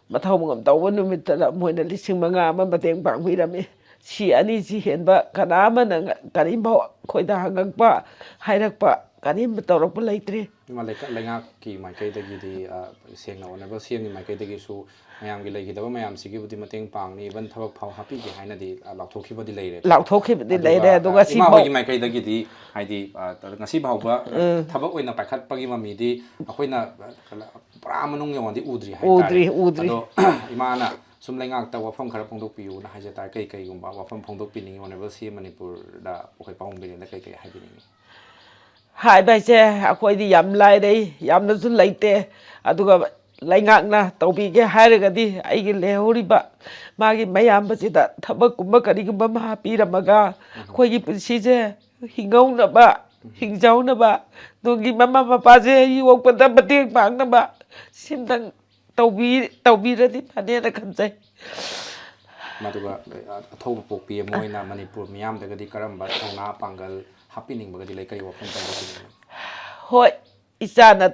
ꯃꯊꯧ ꯃꯉꯝ ꯇꯧꯕ ꯅꯨꯃꯤꯠꯇꯗ ꯃꯣꯏꯅ ꯂꯤꯁꯤꯡ ꯃꯉꯥ ꯑꯃ ꯃꯇꯦꯡ ꯄꯥꯡꯕꯤꯔꯝꯃꯤ꯫ ꯁꯤ ꯑꯅꯤꯁꯤ ꯍꯦꯟꯕ ꯀꯅꯥ ꯑꯃꯅ ꯉ-, ꯀꯔꯤꯝꯐꯥꯎ ꯑꯩꯈꯣꯏꯗ ꯍꯪꯉꯛꯄ, ꯍꯥꯏꯔꯛꯄ, ꯀꯔꯤꯝ ꯇꯧꯔꯛꯄ ꯂꯩꯇ꯭ꯔꯤ꯫ ꯏꯃꯥ, ꯂꯩꯀ-, ꯂꯩꯉꯥꯛꯀꯤ ꯃꯥꯏꯀꯩꯗꯒꯤꯗꯤ, ꯑ, ꯁꯦꯡꯅ ꯑꯣꯅꯦꯕꯜ ꯁꯤ ꯑꯦꯝꯒꯤ ꯃꯥꯏꯀꯩꯗꯒꯤꯁꯨ ꯃꯌꯥꯝꯒꯤ ꯂꯩꯈꯤꯗꯕ ꯃꯌꯥꯝꯁꯤꯒꯤꯕꯨꯗꯤ ꯃꯇꯦꯡ ꯄꯥꯡꯅꯤ, ꯏꯚꯟ ꯊꯕꯛ ꯐꯥꯎ ꯍꯥꯞꯄꯤꯒꯦ ꯍꯥꯏꯅꯗꯤ, ꯑ, ꯂꯥꯎꯊꯣꯛꯈꯤꯕꯗꯤ ꯂꯩꯔꯦ꯫ ꯂꯥꯎꯊꯣꯛꯈꯤꯕꯗꯤ ꯑꯗꯨꯒ, ꯂꯩꯔꯦ, ꯑꯗꯨꯒ ꯑ, ꯁꯤꯐꯥꯎ ꯏꯃꯥ ꯍꯣꯏꯒꯤ ꯃꯥꯏꯀꯩꯗꯒꯤꯗꯤ ꯍꯥꯏꯗꯤ, ꯑ, ꯉꯁꯤ ꯐꯥꯎꯕ ꯊꯕꯛ ꯑꯣꯏꯅ ꯄꯥꯏꯈꯠꯄꯒꯤ ꯃꯃꯤꯗꯤ ꯑꯩꯈꯣꯏꯅ, ꯑ, ꯄꯨꯔꯥ ꯃꯅꯨꯡ ꯌꯧꯅꯗꯤ ꯎꯗ꯭ꯔꯤ ꯍꯥꯏꯇꯥꯔꯦ꯫ ꯎꯗ꯭ꯔꯤ, ꯎꯗ꯭ꯔꯤ꯫ ꯑꯗꯣ ꯏꯃꯥꯅ ꯁꯨꯝ ꯂꯩꯉꯥꯛꯇ ꯋꯥꯐꯝ ꯈꯔ ꯐꯣꯡꯗꯣꯛꯄꯤꯌꯨꯅ ꯍꯥꯏꯖ ꯇꯥꯔꯦ꯫ ꯀꯩ ꯀꯩꯒꯨꯝꯕ ꯋꯥꯐꯝ ꯐꯣꯡꯗꯣꯛꯄꯤꯅꯤꯡꯉꯤ ꯑꯣꯅꯦꯕꯜ ꯁꯤ ꯑꯦꯝ ꯃꯅꯤꯄꯨꯔꯗ ꯑꯩꯈꯣꯏ ꯄꯥꯕꯨꯡ ꯕꯤꯔꯦꯟꯗ ꯀꯩ ꯀꯩ ꯍꯥꯏꯕꯤꯅꯤꯡꯉꯤ? ꯍꯥꯏꯕ ꯍꯥꯏꯁꯦ ꯑꯩꯈꯣꯏꯗꯤ ꯌꯥꯝ ꯂꯥꯏꯔꯩ, ꯌꯥꯝꯅꯁꯨ ꯂꯩꯇꯦ꯫ ꯑꯗꯨꯒ ꯂꯩꯉꯥꯛꯅ ꯇꯧꯕꯤꯒꯦ ꯍꯥꯏꯔꯒꯗꯤ ꯑꯩꯒꯤ ꯂꯩꯍꯧꯔꯤꯕ ꯃꯥꯒꯤ ꯃꯌꯥꯝꯕꯁꯤꯗ ꯊꯕꯛꯀꯨꯝꯕ ꯀꯔꯤꯒꯨꯝꯕ ꯑꯃ ꯍꯥꯞꯄꯤꯔꯝꯃꯒ ꯑꯩꯈꯣꯏꯒꯤ ꯄꯨꯟꯁꯤꯁꯦ ꯍꯤꯡꯍꯧꯅꯕ, ꯍꯤꯡꯖꯍꯧꯅꯕ, ꯇꯨꯡꯒꯤ ꯃꯃꯥ ꯃꯄꯥꯁꯦ ꯌꯣꯛꯄꯗ ꯃꯇꯦꯡ ꯄꯥꯡꯅꯕ ꯁꯤꯝꯇꯪ ꯇꯧꯕꯤ-, ꯇꯧꯕꯤꯔꯗꯤ ꯐꯅꯦꯅ ꯈꯟꯖꯩ꯫ ꯃꯗꯨꯒ, ꯑ, ꯑꯊꯧꯕ ꯄꯣꯛꯄꯤ ꯑꯃ ꯑꯣꯏꯅ ꯃꯅꯤꯄꯨꯔ ꯃꯤꯌꯥꯝꯗꯒꯗꯤ ꯀꯔꯝꯕ ꯊꯧꯅꯥ ꯄꯥꯡꯒꯜ ꯍꯥꯞꯄꯤꯅꯤꯡꯕꯒꯗꯤ ꯂꯩ? ꯀꯔꯤ ꯋꯥꯐꯝ ꯐꯣꯡꯗꯣꯛꯄꯤꯅꯤꯡꯉꯤ? ꯍꯣꯏ, ꯏꯆꯥꯅ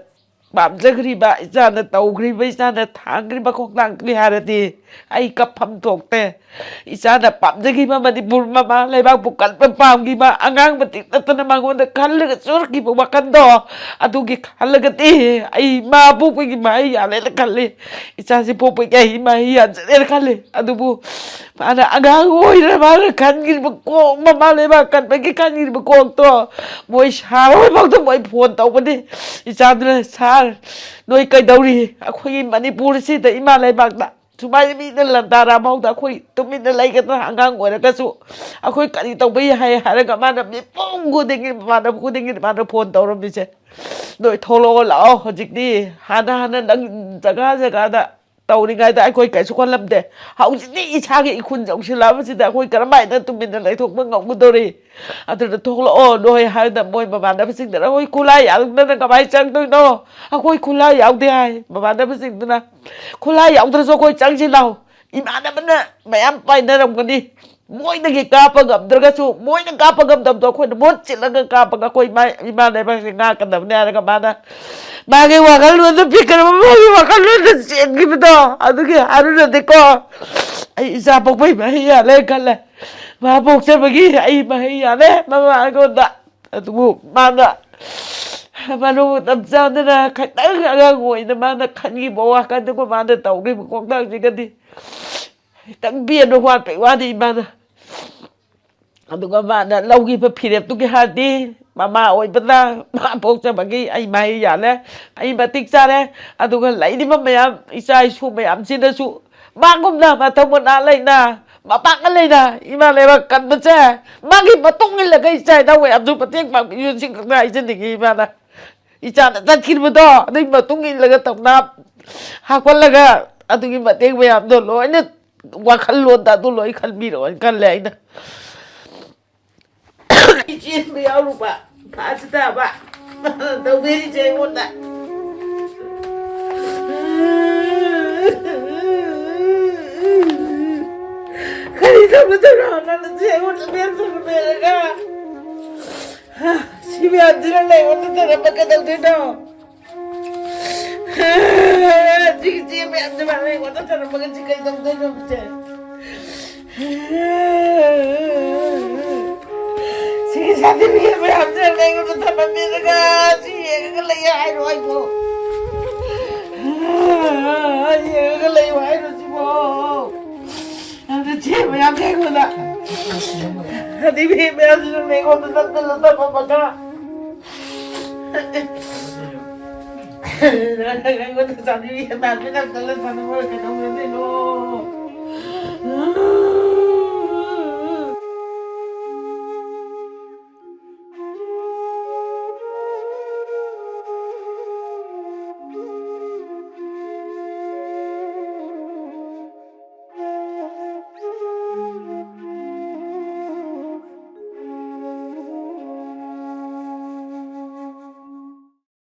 ꯄꯥꯝꯖꯈ꯭ꯔꯤꯕ, ꯏꯆꯥꯅ ꯇꯧꯈ꯭ꯔꯤꯕ, ꯏꯆꯥꯅ ꯊꯥꯡꯈ꯭ꯔꯤꯕ ꯈꯣꯡꯊꯥꯡꯗꯨꯒꯤ ꯍꯥꯏꯔꯗꯤ ꯑꯩ ꯀꯞꯐꯝ ꯊꯣꯛꯇꯦ꯫ ꯏꯆꯥꯅ ꯄꯥꯝꯖꯈꯤꯕ ꯃꯅꯤꯄꯨꯔ ꯃꯃꯥ ꯂꯩꯕꯥꯛꯄꯨ ꯀꯟꯕ ꯄꯥꯝꯈꯤꯕ ꯑꯉꯥꯡ ꯃꯇꯤꯛ ꯅꯠꯇꯅ ꯃꯉꯣꯟꯗ ꯈꯜꯂꯒ ꯆꯨꯔꯛꯈꯤꯕ ꯋꯥꯈꯜꯗꯣ, ꯑꯗꯨꯒꯤ ꯈꯜꯂꯒꯗꯤ ꯑꯩ ꯃꯥ ꯄꯣꯛꯄꯒꯤ ꯃꯍꯩ ꯌꯥꯜꯂꯦꯅ ꯈꯜꯂꯤ꯫ ꯏꯆꯥꯁꯤ ꯄꯣꯛꯄꯒꯤ ꯑꯩ ꯃꯍꯩ ꯌꯥꯟꯖꯔꯦꯅ ꯈꯜꯂꯤ꯫ ꯑꯗꯨꯕꯨ ꯃꯥꯅ ꯑꯉꯥꯡ ꯑꯣꯏꯔ ꯃꯥꯅ ꯈꯟꯈꯤꯕ ꯀꯣꯛ, ꯃꯃꯥ ꯂꯩꯕꯥꯛ ꯀꯟꯕꯒꯤ ꯈꯟꯈꯤꯕ ꯀꯣꯛꯇꯣ ꯃꯣꯏ ꯁꯥꯔ ꯍꯣꯏꯐꯥꯎꯗ ꯃꯣꯏ ꯐꯣꯟ ꯇꯧꯕꯅꯤ꯫ ꯏꯆꯥꯗꯨꯅ, "ꯁꯥꯔ, ꯅꯣꯏ ꯀꯩꯗꯧꯔꯤ? ꯑꯩꯈꯣꯏꯒꯤ ꯃꯅꯤꯄꯨꯔꯁꯤꯗ, ꯏꯃꯥ ꯂꯩꯕꯥꯛꯇ ꯁꯨꯃꯥꯏꯅ ꯃꯤꯅ ꯂꯥꯟꯗꯥꯔꯛꯑꯐꯥꯎꯗ ꯑꯩꯈꯣꯏ ꯇꯨꯃꯤꯟꯅ ꯂꯩꯒꯗ꯭ꯔꯥ? ꯑꯉꯥꯡ ꯑꯣꯏꯔꯒꯁꯨ ꯑꯩꯈꯣꯏ ꯀꯔꯤ ꯇꯧꯕ ꯌꯥꯏ?" ꯍꯥꯏꯔꯒ ꯃꯥꯅ ꯃꯤꯄꯨꯝ ꯈꯨꯗꯤꯡꯒꯤ, ꯃꯃꯥꯟꯅꯕ ꯈꯨꯗꯤꯡꯒꯤ ꯃꯥꯅ ꯐꯣꯟ ꯇꯧꯔꯝꯃꯤꯁꯦ, "ꯅꯣꯏ ꯊꯣꯛꯂꯛꯑꯣ, ꯂꯥꯛꯑꯣ, ꯍꯧꯖꯤꯛꯇꯤ ꯍꯥꯟꯅ ꯍꯥꯟꯅ ꯅꯪ ꯖꯒꯥ ꯖꯒꯥꯗ ꯇꯧꯔꯤꯉꯩꯗ ꯑꯩꯈꯣꯏ ꯀꯩꯁꯨ ꯈꯜꯂꯝꯗꯦ꯫ ꯍꯧꯖꯤꯛꯇꯤ ꯏꯁꯥꯒꯤ ꯏꯈꯨꯟ ꯌꯧꯁꯤꯜꯂꯛꯑꯕꯁꯤꯗ ꯑꯩꯈꯣꯏ ꯀꯔꯝꯍꯥꯏꯅ ꯇꯨꯃꯤꯟꯅ ꯂꯩꯊꯣꯛꯄ ꯉꯝꯒꯗꯧꯔꯤ? ꯑꯗꯨꯅ ꯊꯣꯛꯂꯛꯑꯣ ꯅꯣꯏ" ꯍꯥꯏꯗꯅ ꯃꯣꯏ ꯃꯃꯥꯟꯅꯕꯁꯤꯡꯗꯨꯅ, "ꯑꯩꯈꯣꯏ ꯈꯨꯠꯂꯥꯏ ꯌꯥꯎꯗꯅ ꯀꯃꯥꯏꯅ ꯆꯪꯗꯣꯏꯅꯣ? ꯑꯩꯈꯣꯏ ꯈꯨꯠꯂꯥꯏ ꯌꯥꯎꯗꯦ" ꯍꯥꯏ ꯃꯃꯥꯟꯅꯕꯁꯤꯡꯗꯨꯅ꯫ "ꯈꯨꯠꯂꯥꯏ ꯌꯥꯎꯗ꯭ꯔꯁꯨ ꯑꯩꯈꯣꯏ ꯆꯪꯁꯤ ꯂꯥꯎ, ꯏꯃꯥꯟꯅꯕꯅ ꯃꯌꯥꯝ ꯄꯥꯏꯅꯔꯝꯒꯅꯤ, ꯃꯣꯏꯗꯒꯤ ꯀꯥꯞꯄ ꯉꯝꯗ꯭ꯔꯒꯁꯨ, ꯃꯣꯏꯅ ꯀꯥꯞꯄ ꯉꯝꯗꯕꯗꯣ ꯑꯩꯈꯣꯏꯅ ꯃꯍꯨꯠ ꯁꯤꯜꯂꯒ ꯀꯥꯞꯄꯒ ꯑꯩꯈꯣꯏ ꯏꯃꯥ, ꯏꯃꯥ ꯂꯩꯕꯥꯛꯁꯦ ꯉꯥꯛꯀꯗꯕꯅꯤ" ꯍꯥꯏꯔꯒ ꯃꯥꯅ ꯃꯥꯒꯤ ꯋꯥꯈꯜꯂꯣꯟꯗ ꯄꯤꯛꯈ꯭ꯔꯕ, ꯃꯥꯒꯤ ꯋꯥꯈꯜꯂꯣꯟꯗ ꯆꯦꯟꯈꯤꯕꯗꯣ, ꯑꯗꯨꯒꯤ ꯍꯥꯏꯔꯨꯔꯗꯤꯀꯣ, ꯑꯩ ꯏꯆꯥ ꯄꯣꯛꯄꯩ ꯃꯍꯩ ꯌꯥꯜꯂꯦ ꯈꯜꯂꯦ꯫ ꯃꯥ ꯄꯣꯛꯆꯕꯒꯤ ꯑꯩ ꯃꯍꯩ ꯌꯥꯜꯂꯦ ꯃꯃꯥ ꯑꯩꯉꯣꯟꯗ꯫ ꯑꯗꯨꯕꯨ ꯃꯥꯅ ꯃꯔꯨ ꯃꯇꯝ ꯆꯥꯗꯅ ꯈꯤꯇꯪ ꯑꯉꯥꯡ ꯑꯣꯏꯅ ꯃꯥꯅ ꯈꯟꯈꯤꯕ ꯋꯥꯈꯜꯗꯨꯒ ꯃꯥꯅ ꯇꯧꯈꯤꯕ ꯈꯣꯡꯊꯥꯡꯁꯤꯒꯗꯤ ꯈꯤꯇꯪ ꯄꯦꯟꯕ ꯋꯥꯠꯄꯩ ꯋꯥꯅꯤ ꯏꯃꯥꯅ꯫ ꯑꯗꯨꯒ ꯃꯥꯅ ꯂꯧꯈꯤꯕ ꯐꯤꯔꯦꯞꯇꯨꯒꯤ ꯍꯥꯏꯔꯗꯤ, ꯃꯃꯥ ꯑꯣꯏꯕꯅ ꯃꯥ ꯄꯣꯛꯆꯕꯒꯤ ꯑꯩ ꯃꯍꯩ ꯌꯥꯜꯂꯦ, ꯑꯩ ꯃꯇꯤꯛ ꯆꯥꯔꯦ꯫ ꯑꯗꯨꯒ ꯂꯩꯔꯤꯕ ꯃꯌꯥꯝ, ꯏꯆꯥ ꯏꯁꯨ ꯃꯌꯥꯝꯁꯤꯅꯁꯨ ꯃꯥꯒꯨꯝꯅ ꯃꯊꯧ ꯃꯅꯥ ꯂꯩꯅ, ꯃꯄꯥꯡꯒꯜ ꯂꯩꯅ ꯏꯃꯥ ꯂꯩꯕꯥꯛ ꯀꯟꯕꯁꯦ, ꯃꯥꯒꯤ ꯃꯇꯨꯡ ꯏꯜꯂꯒ ꯏꯆꯥ ꯏꯅꯥꯎ ꯃꯌꯥꯝꯁꯨ ꯃꯇꯦꯡ ꯄꯥꯡꯕꯤꯌꯨ, ꯁꯤ ꯈꯛꯇ ꯍꯥꯏꯖꯅꯤꯡꯉꯤ ꯏꯃꯥꯅ꯫ ꯏꯆꯥꯅ ꯆꯠꯈꯤꯕꯗꯣ, ꯑꯗꯨꯒꯤ ꯃꯇꯨꯡ ꯏꯜꯂꯒ ꯊꯧꯅꯥ ꯍꯥꯞꯀꯠꯂꯒ ꯑꯗꯨꯒꯤ ꯃꯇꯦꯡ ꯃꯌꯥꯝꯗꯣ ꯂꯣꯏꯅ ꯋꯥꯈꯜꯂꯣꯟꯗ ꯑꯗꯨ ꯂꯣꯏ ꯈꯟꯕꯤꯔꯛꯑꯣꯅ ꯈꯜꯂꯦ ꯑꯩꯅ꯫ ꯏꯆꯦꯟꯕ ꯌꯥꯎꯔꯨꯕ, ꯐꯥꯁꯨ ꯇꯥꯕ, ꯇꯧꯕꯤꯔꯤꯁꯦ ꯑꯩꯉꯣꯟꯗ꯫ ꯀꯔꯤ ꯇꯧꯒꯗꯣꯏꯅꯣ? ꯅꯪꯅ ꯆꯦ ꯑꯩꯉꯣꯟꯗ ꯃꯦꯟ ꯁꯨꯝ ꯃꯦꯜꯂꯒ, ꯁꯤ ꯃꯌꯥꯝꯁꯤꯅ ꯑꯩꯉꯣꯟꯗ ꯇꯧꯔꯝꯕ ꯀꯩꯗꯧꯗꯣꯏꯅꯣ? ꯁꯤꯒꯤ ꯆꯦ ꯃꯌꯥꯝꯁꯦ ꯃꯥꯅ ꯑꯩꯉꯣꯟꯗ ꯊꯅꯝꯃꯒ ꯁꯤ ꯀꯩ ꯇꯧꯗꯣꯏꯅꯣ ꯁꯦ? ꯁꯤꯒꯤ ꯁꯥꯔꯇꯤꯐꯤꯀꯦꯠ ꯃꯌꯥꯝꯁꯦ ꯑꯩꯉꯣꯟꯗ ꯊꯅꯝꯃꯦꯗꯅ ꯁꯤ ꯌꯦꯡꯉꯒ ꯂꯩꯌꯦ ꯍꯥꯏꯔꯣ ꯑꯩꯕꯣ? ꯌꯦꯡꯉꯒ ꯂꯩꯌꯣ ꯍꯥꯏꯔꯣ ꯁꯤꯕꯣ? ꯑꯗꯨ ꯆꯦ ꯃꯌꯥꯝꯁꯦ ꯑꯩꯉꯣꯟꯗ, ꯁꯥꯔꯇꯤꯐꯤꯀꯦꯠ ꯃꯌꯥꯝꯁꯤꯁꯨ ꯑꯩꯉꯣꯟꯗ ꯅꯝꯗꯅ ꯊꯝꯃꯝꯃꯒ ꯑꯩꯉꯣꯟꯗ ꯁꯥꯔꯇꯤꯐꯤꯀꯦꯠ ꯃꯌꯥꯝꯁꯦ ꯅꯝꯗꯅ ꯊꯝꯃꯝꯃꯒ ꯀꯩꯗꯧꯅꯗꯣꯏꯅꯣ?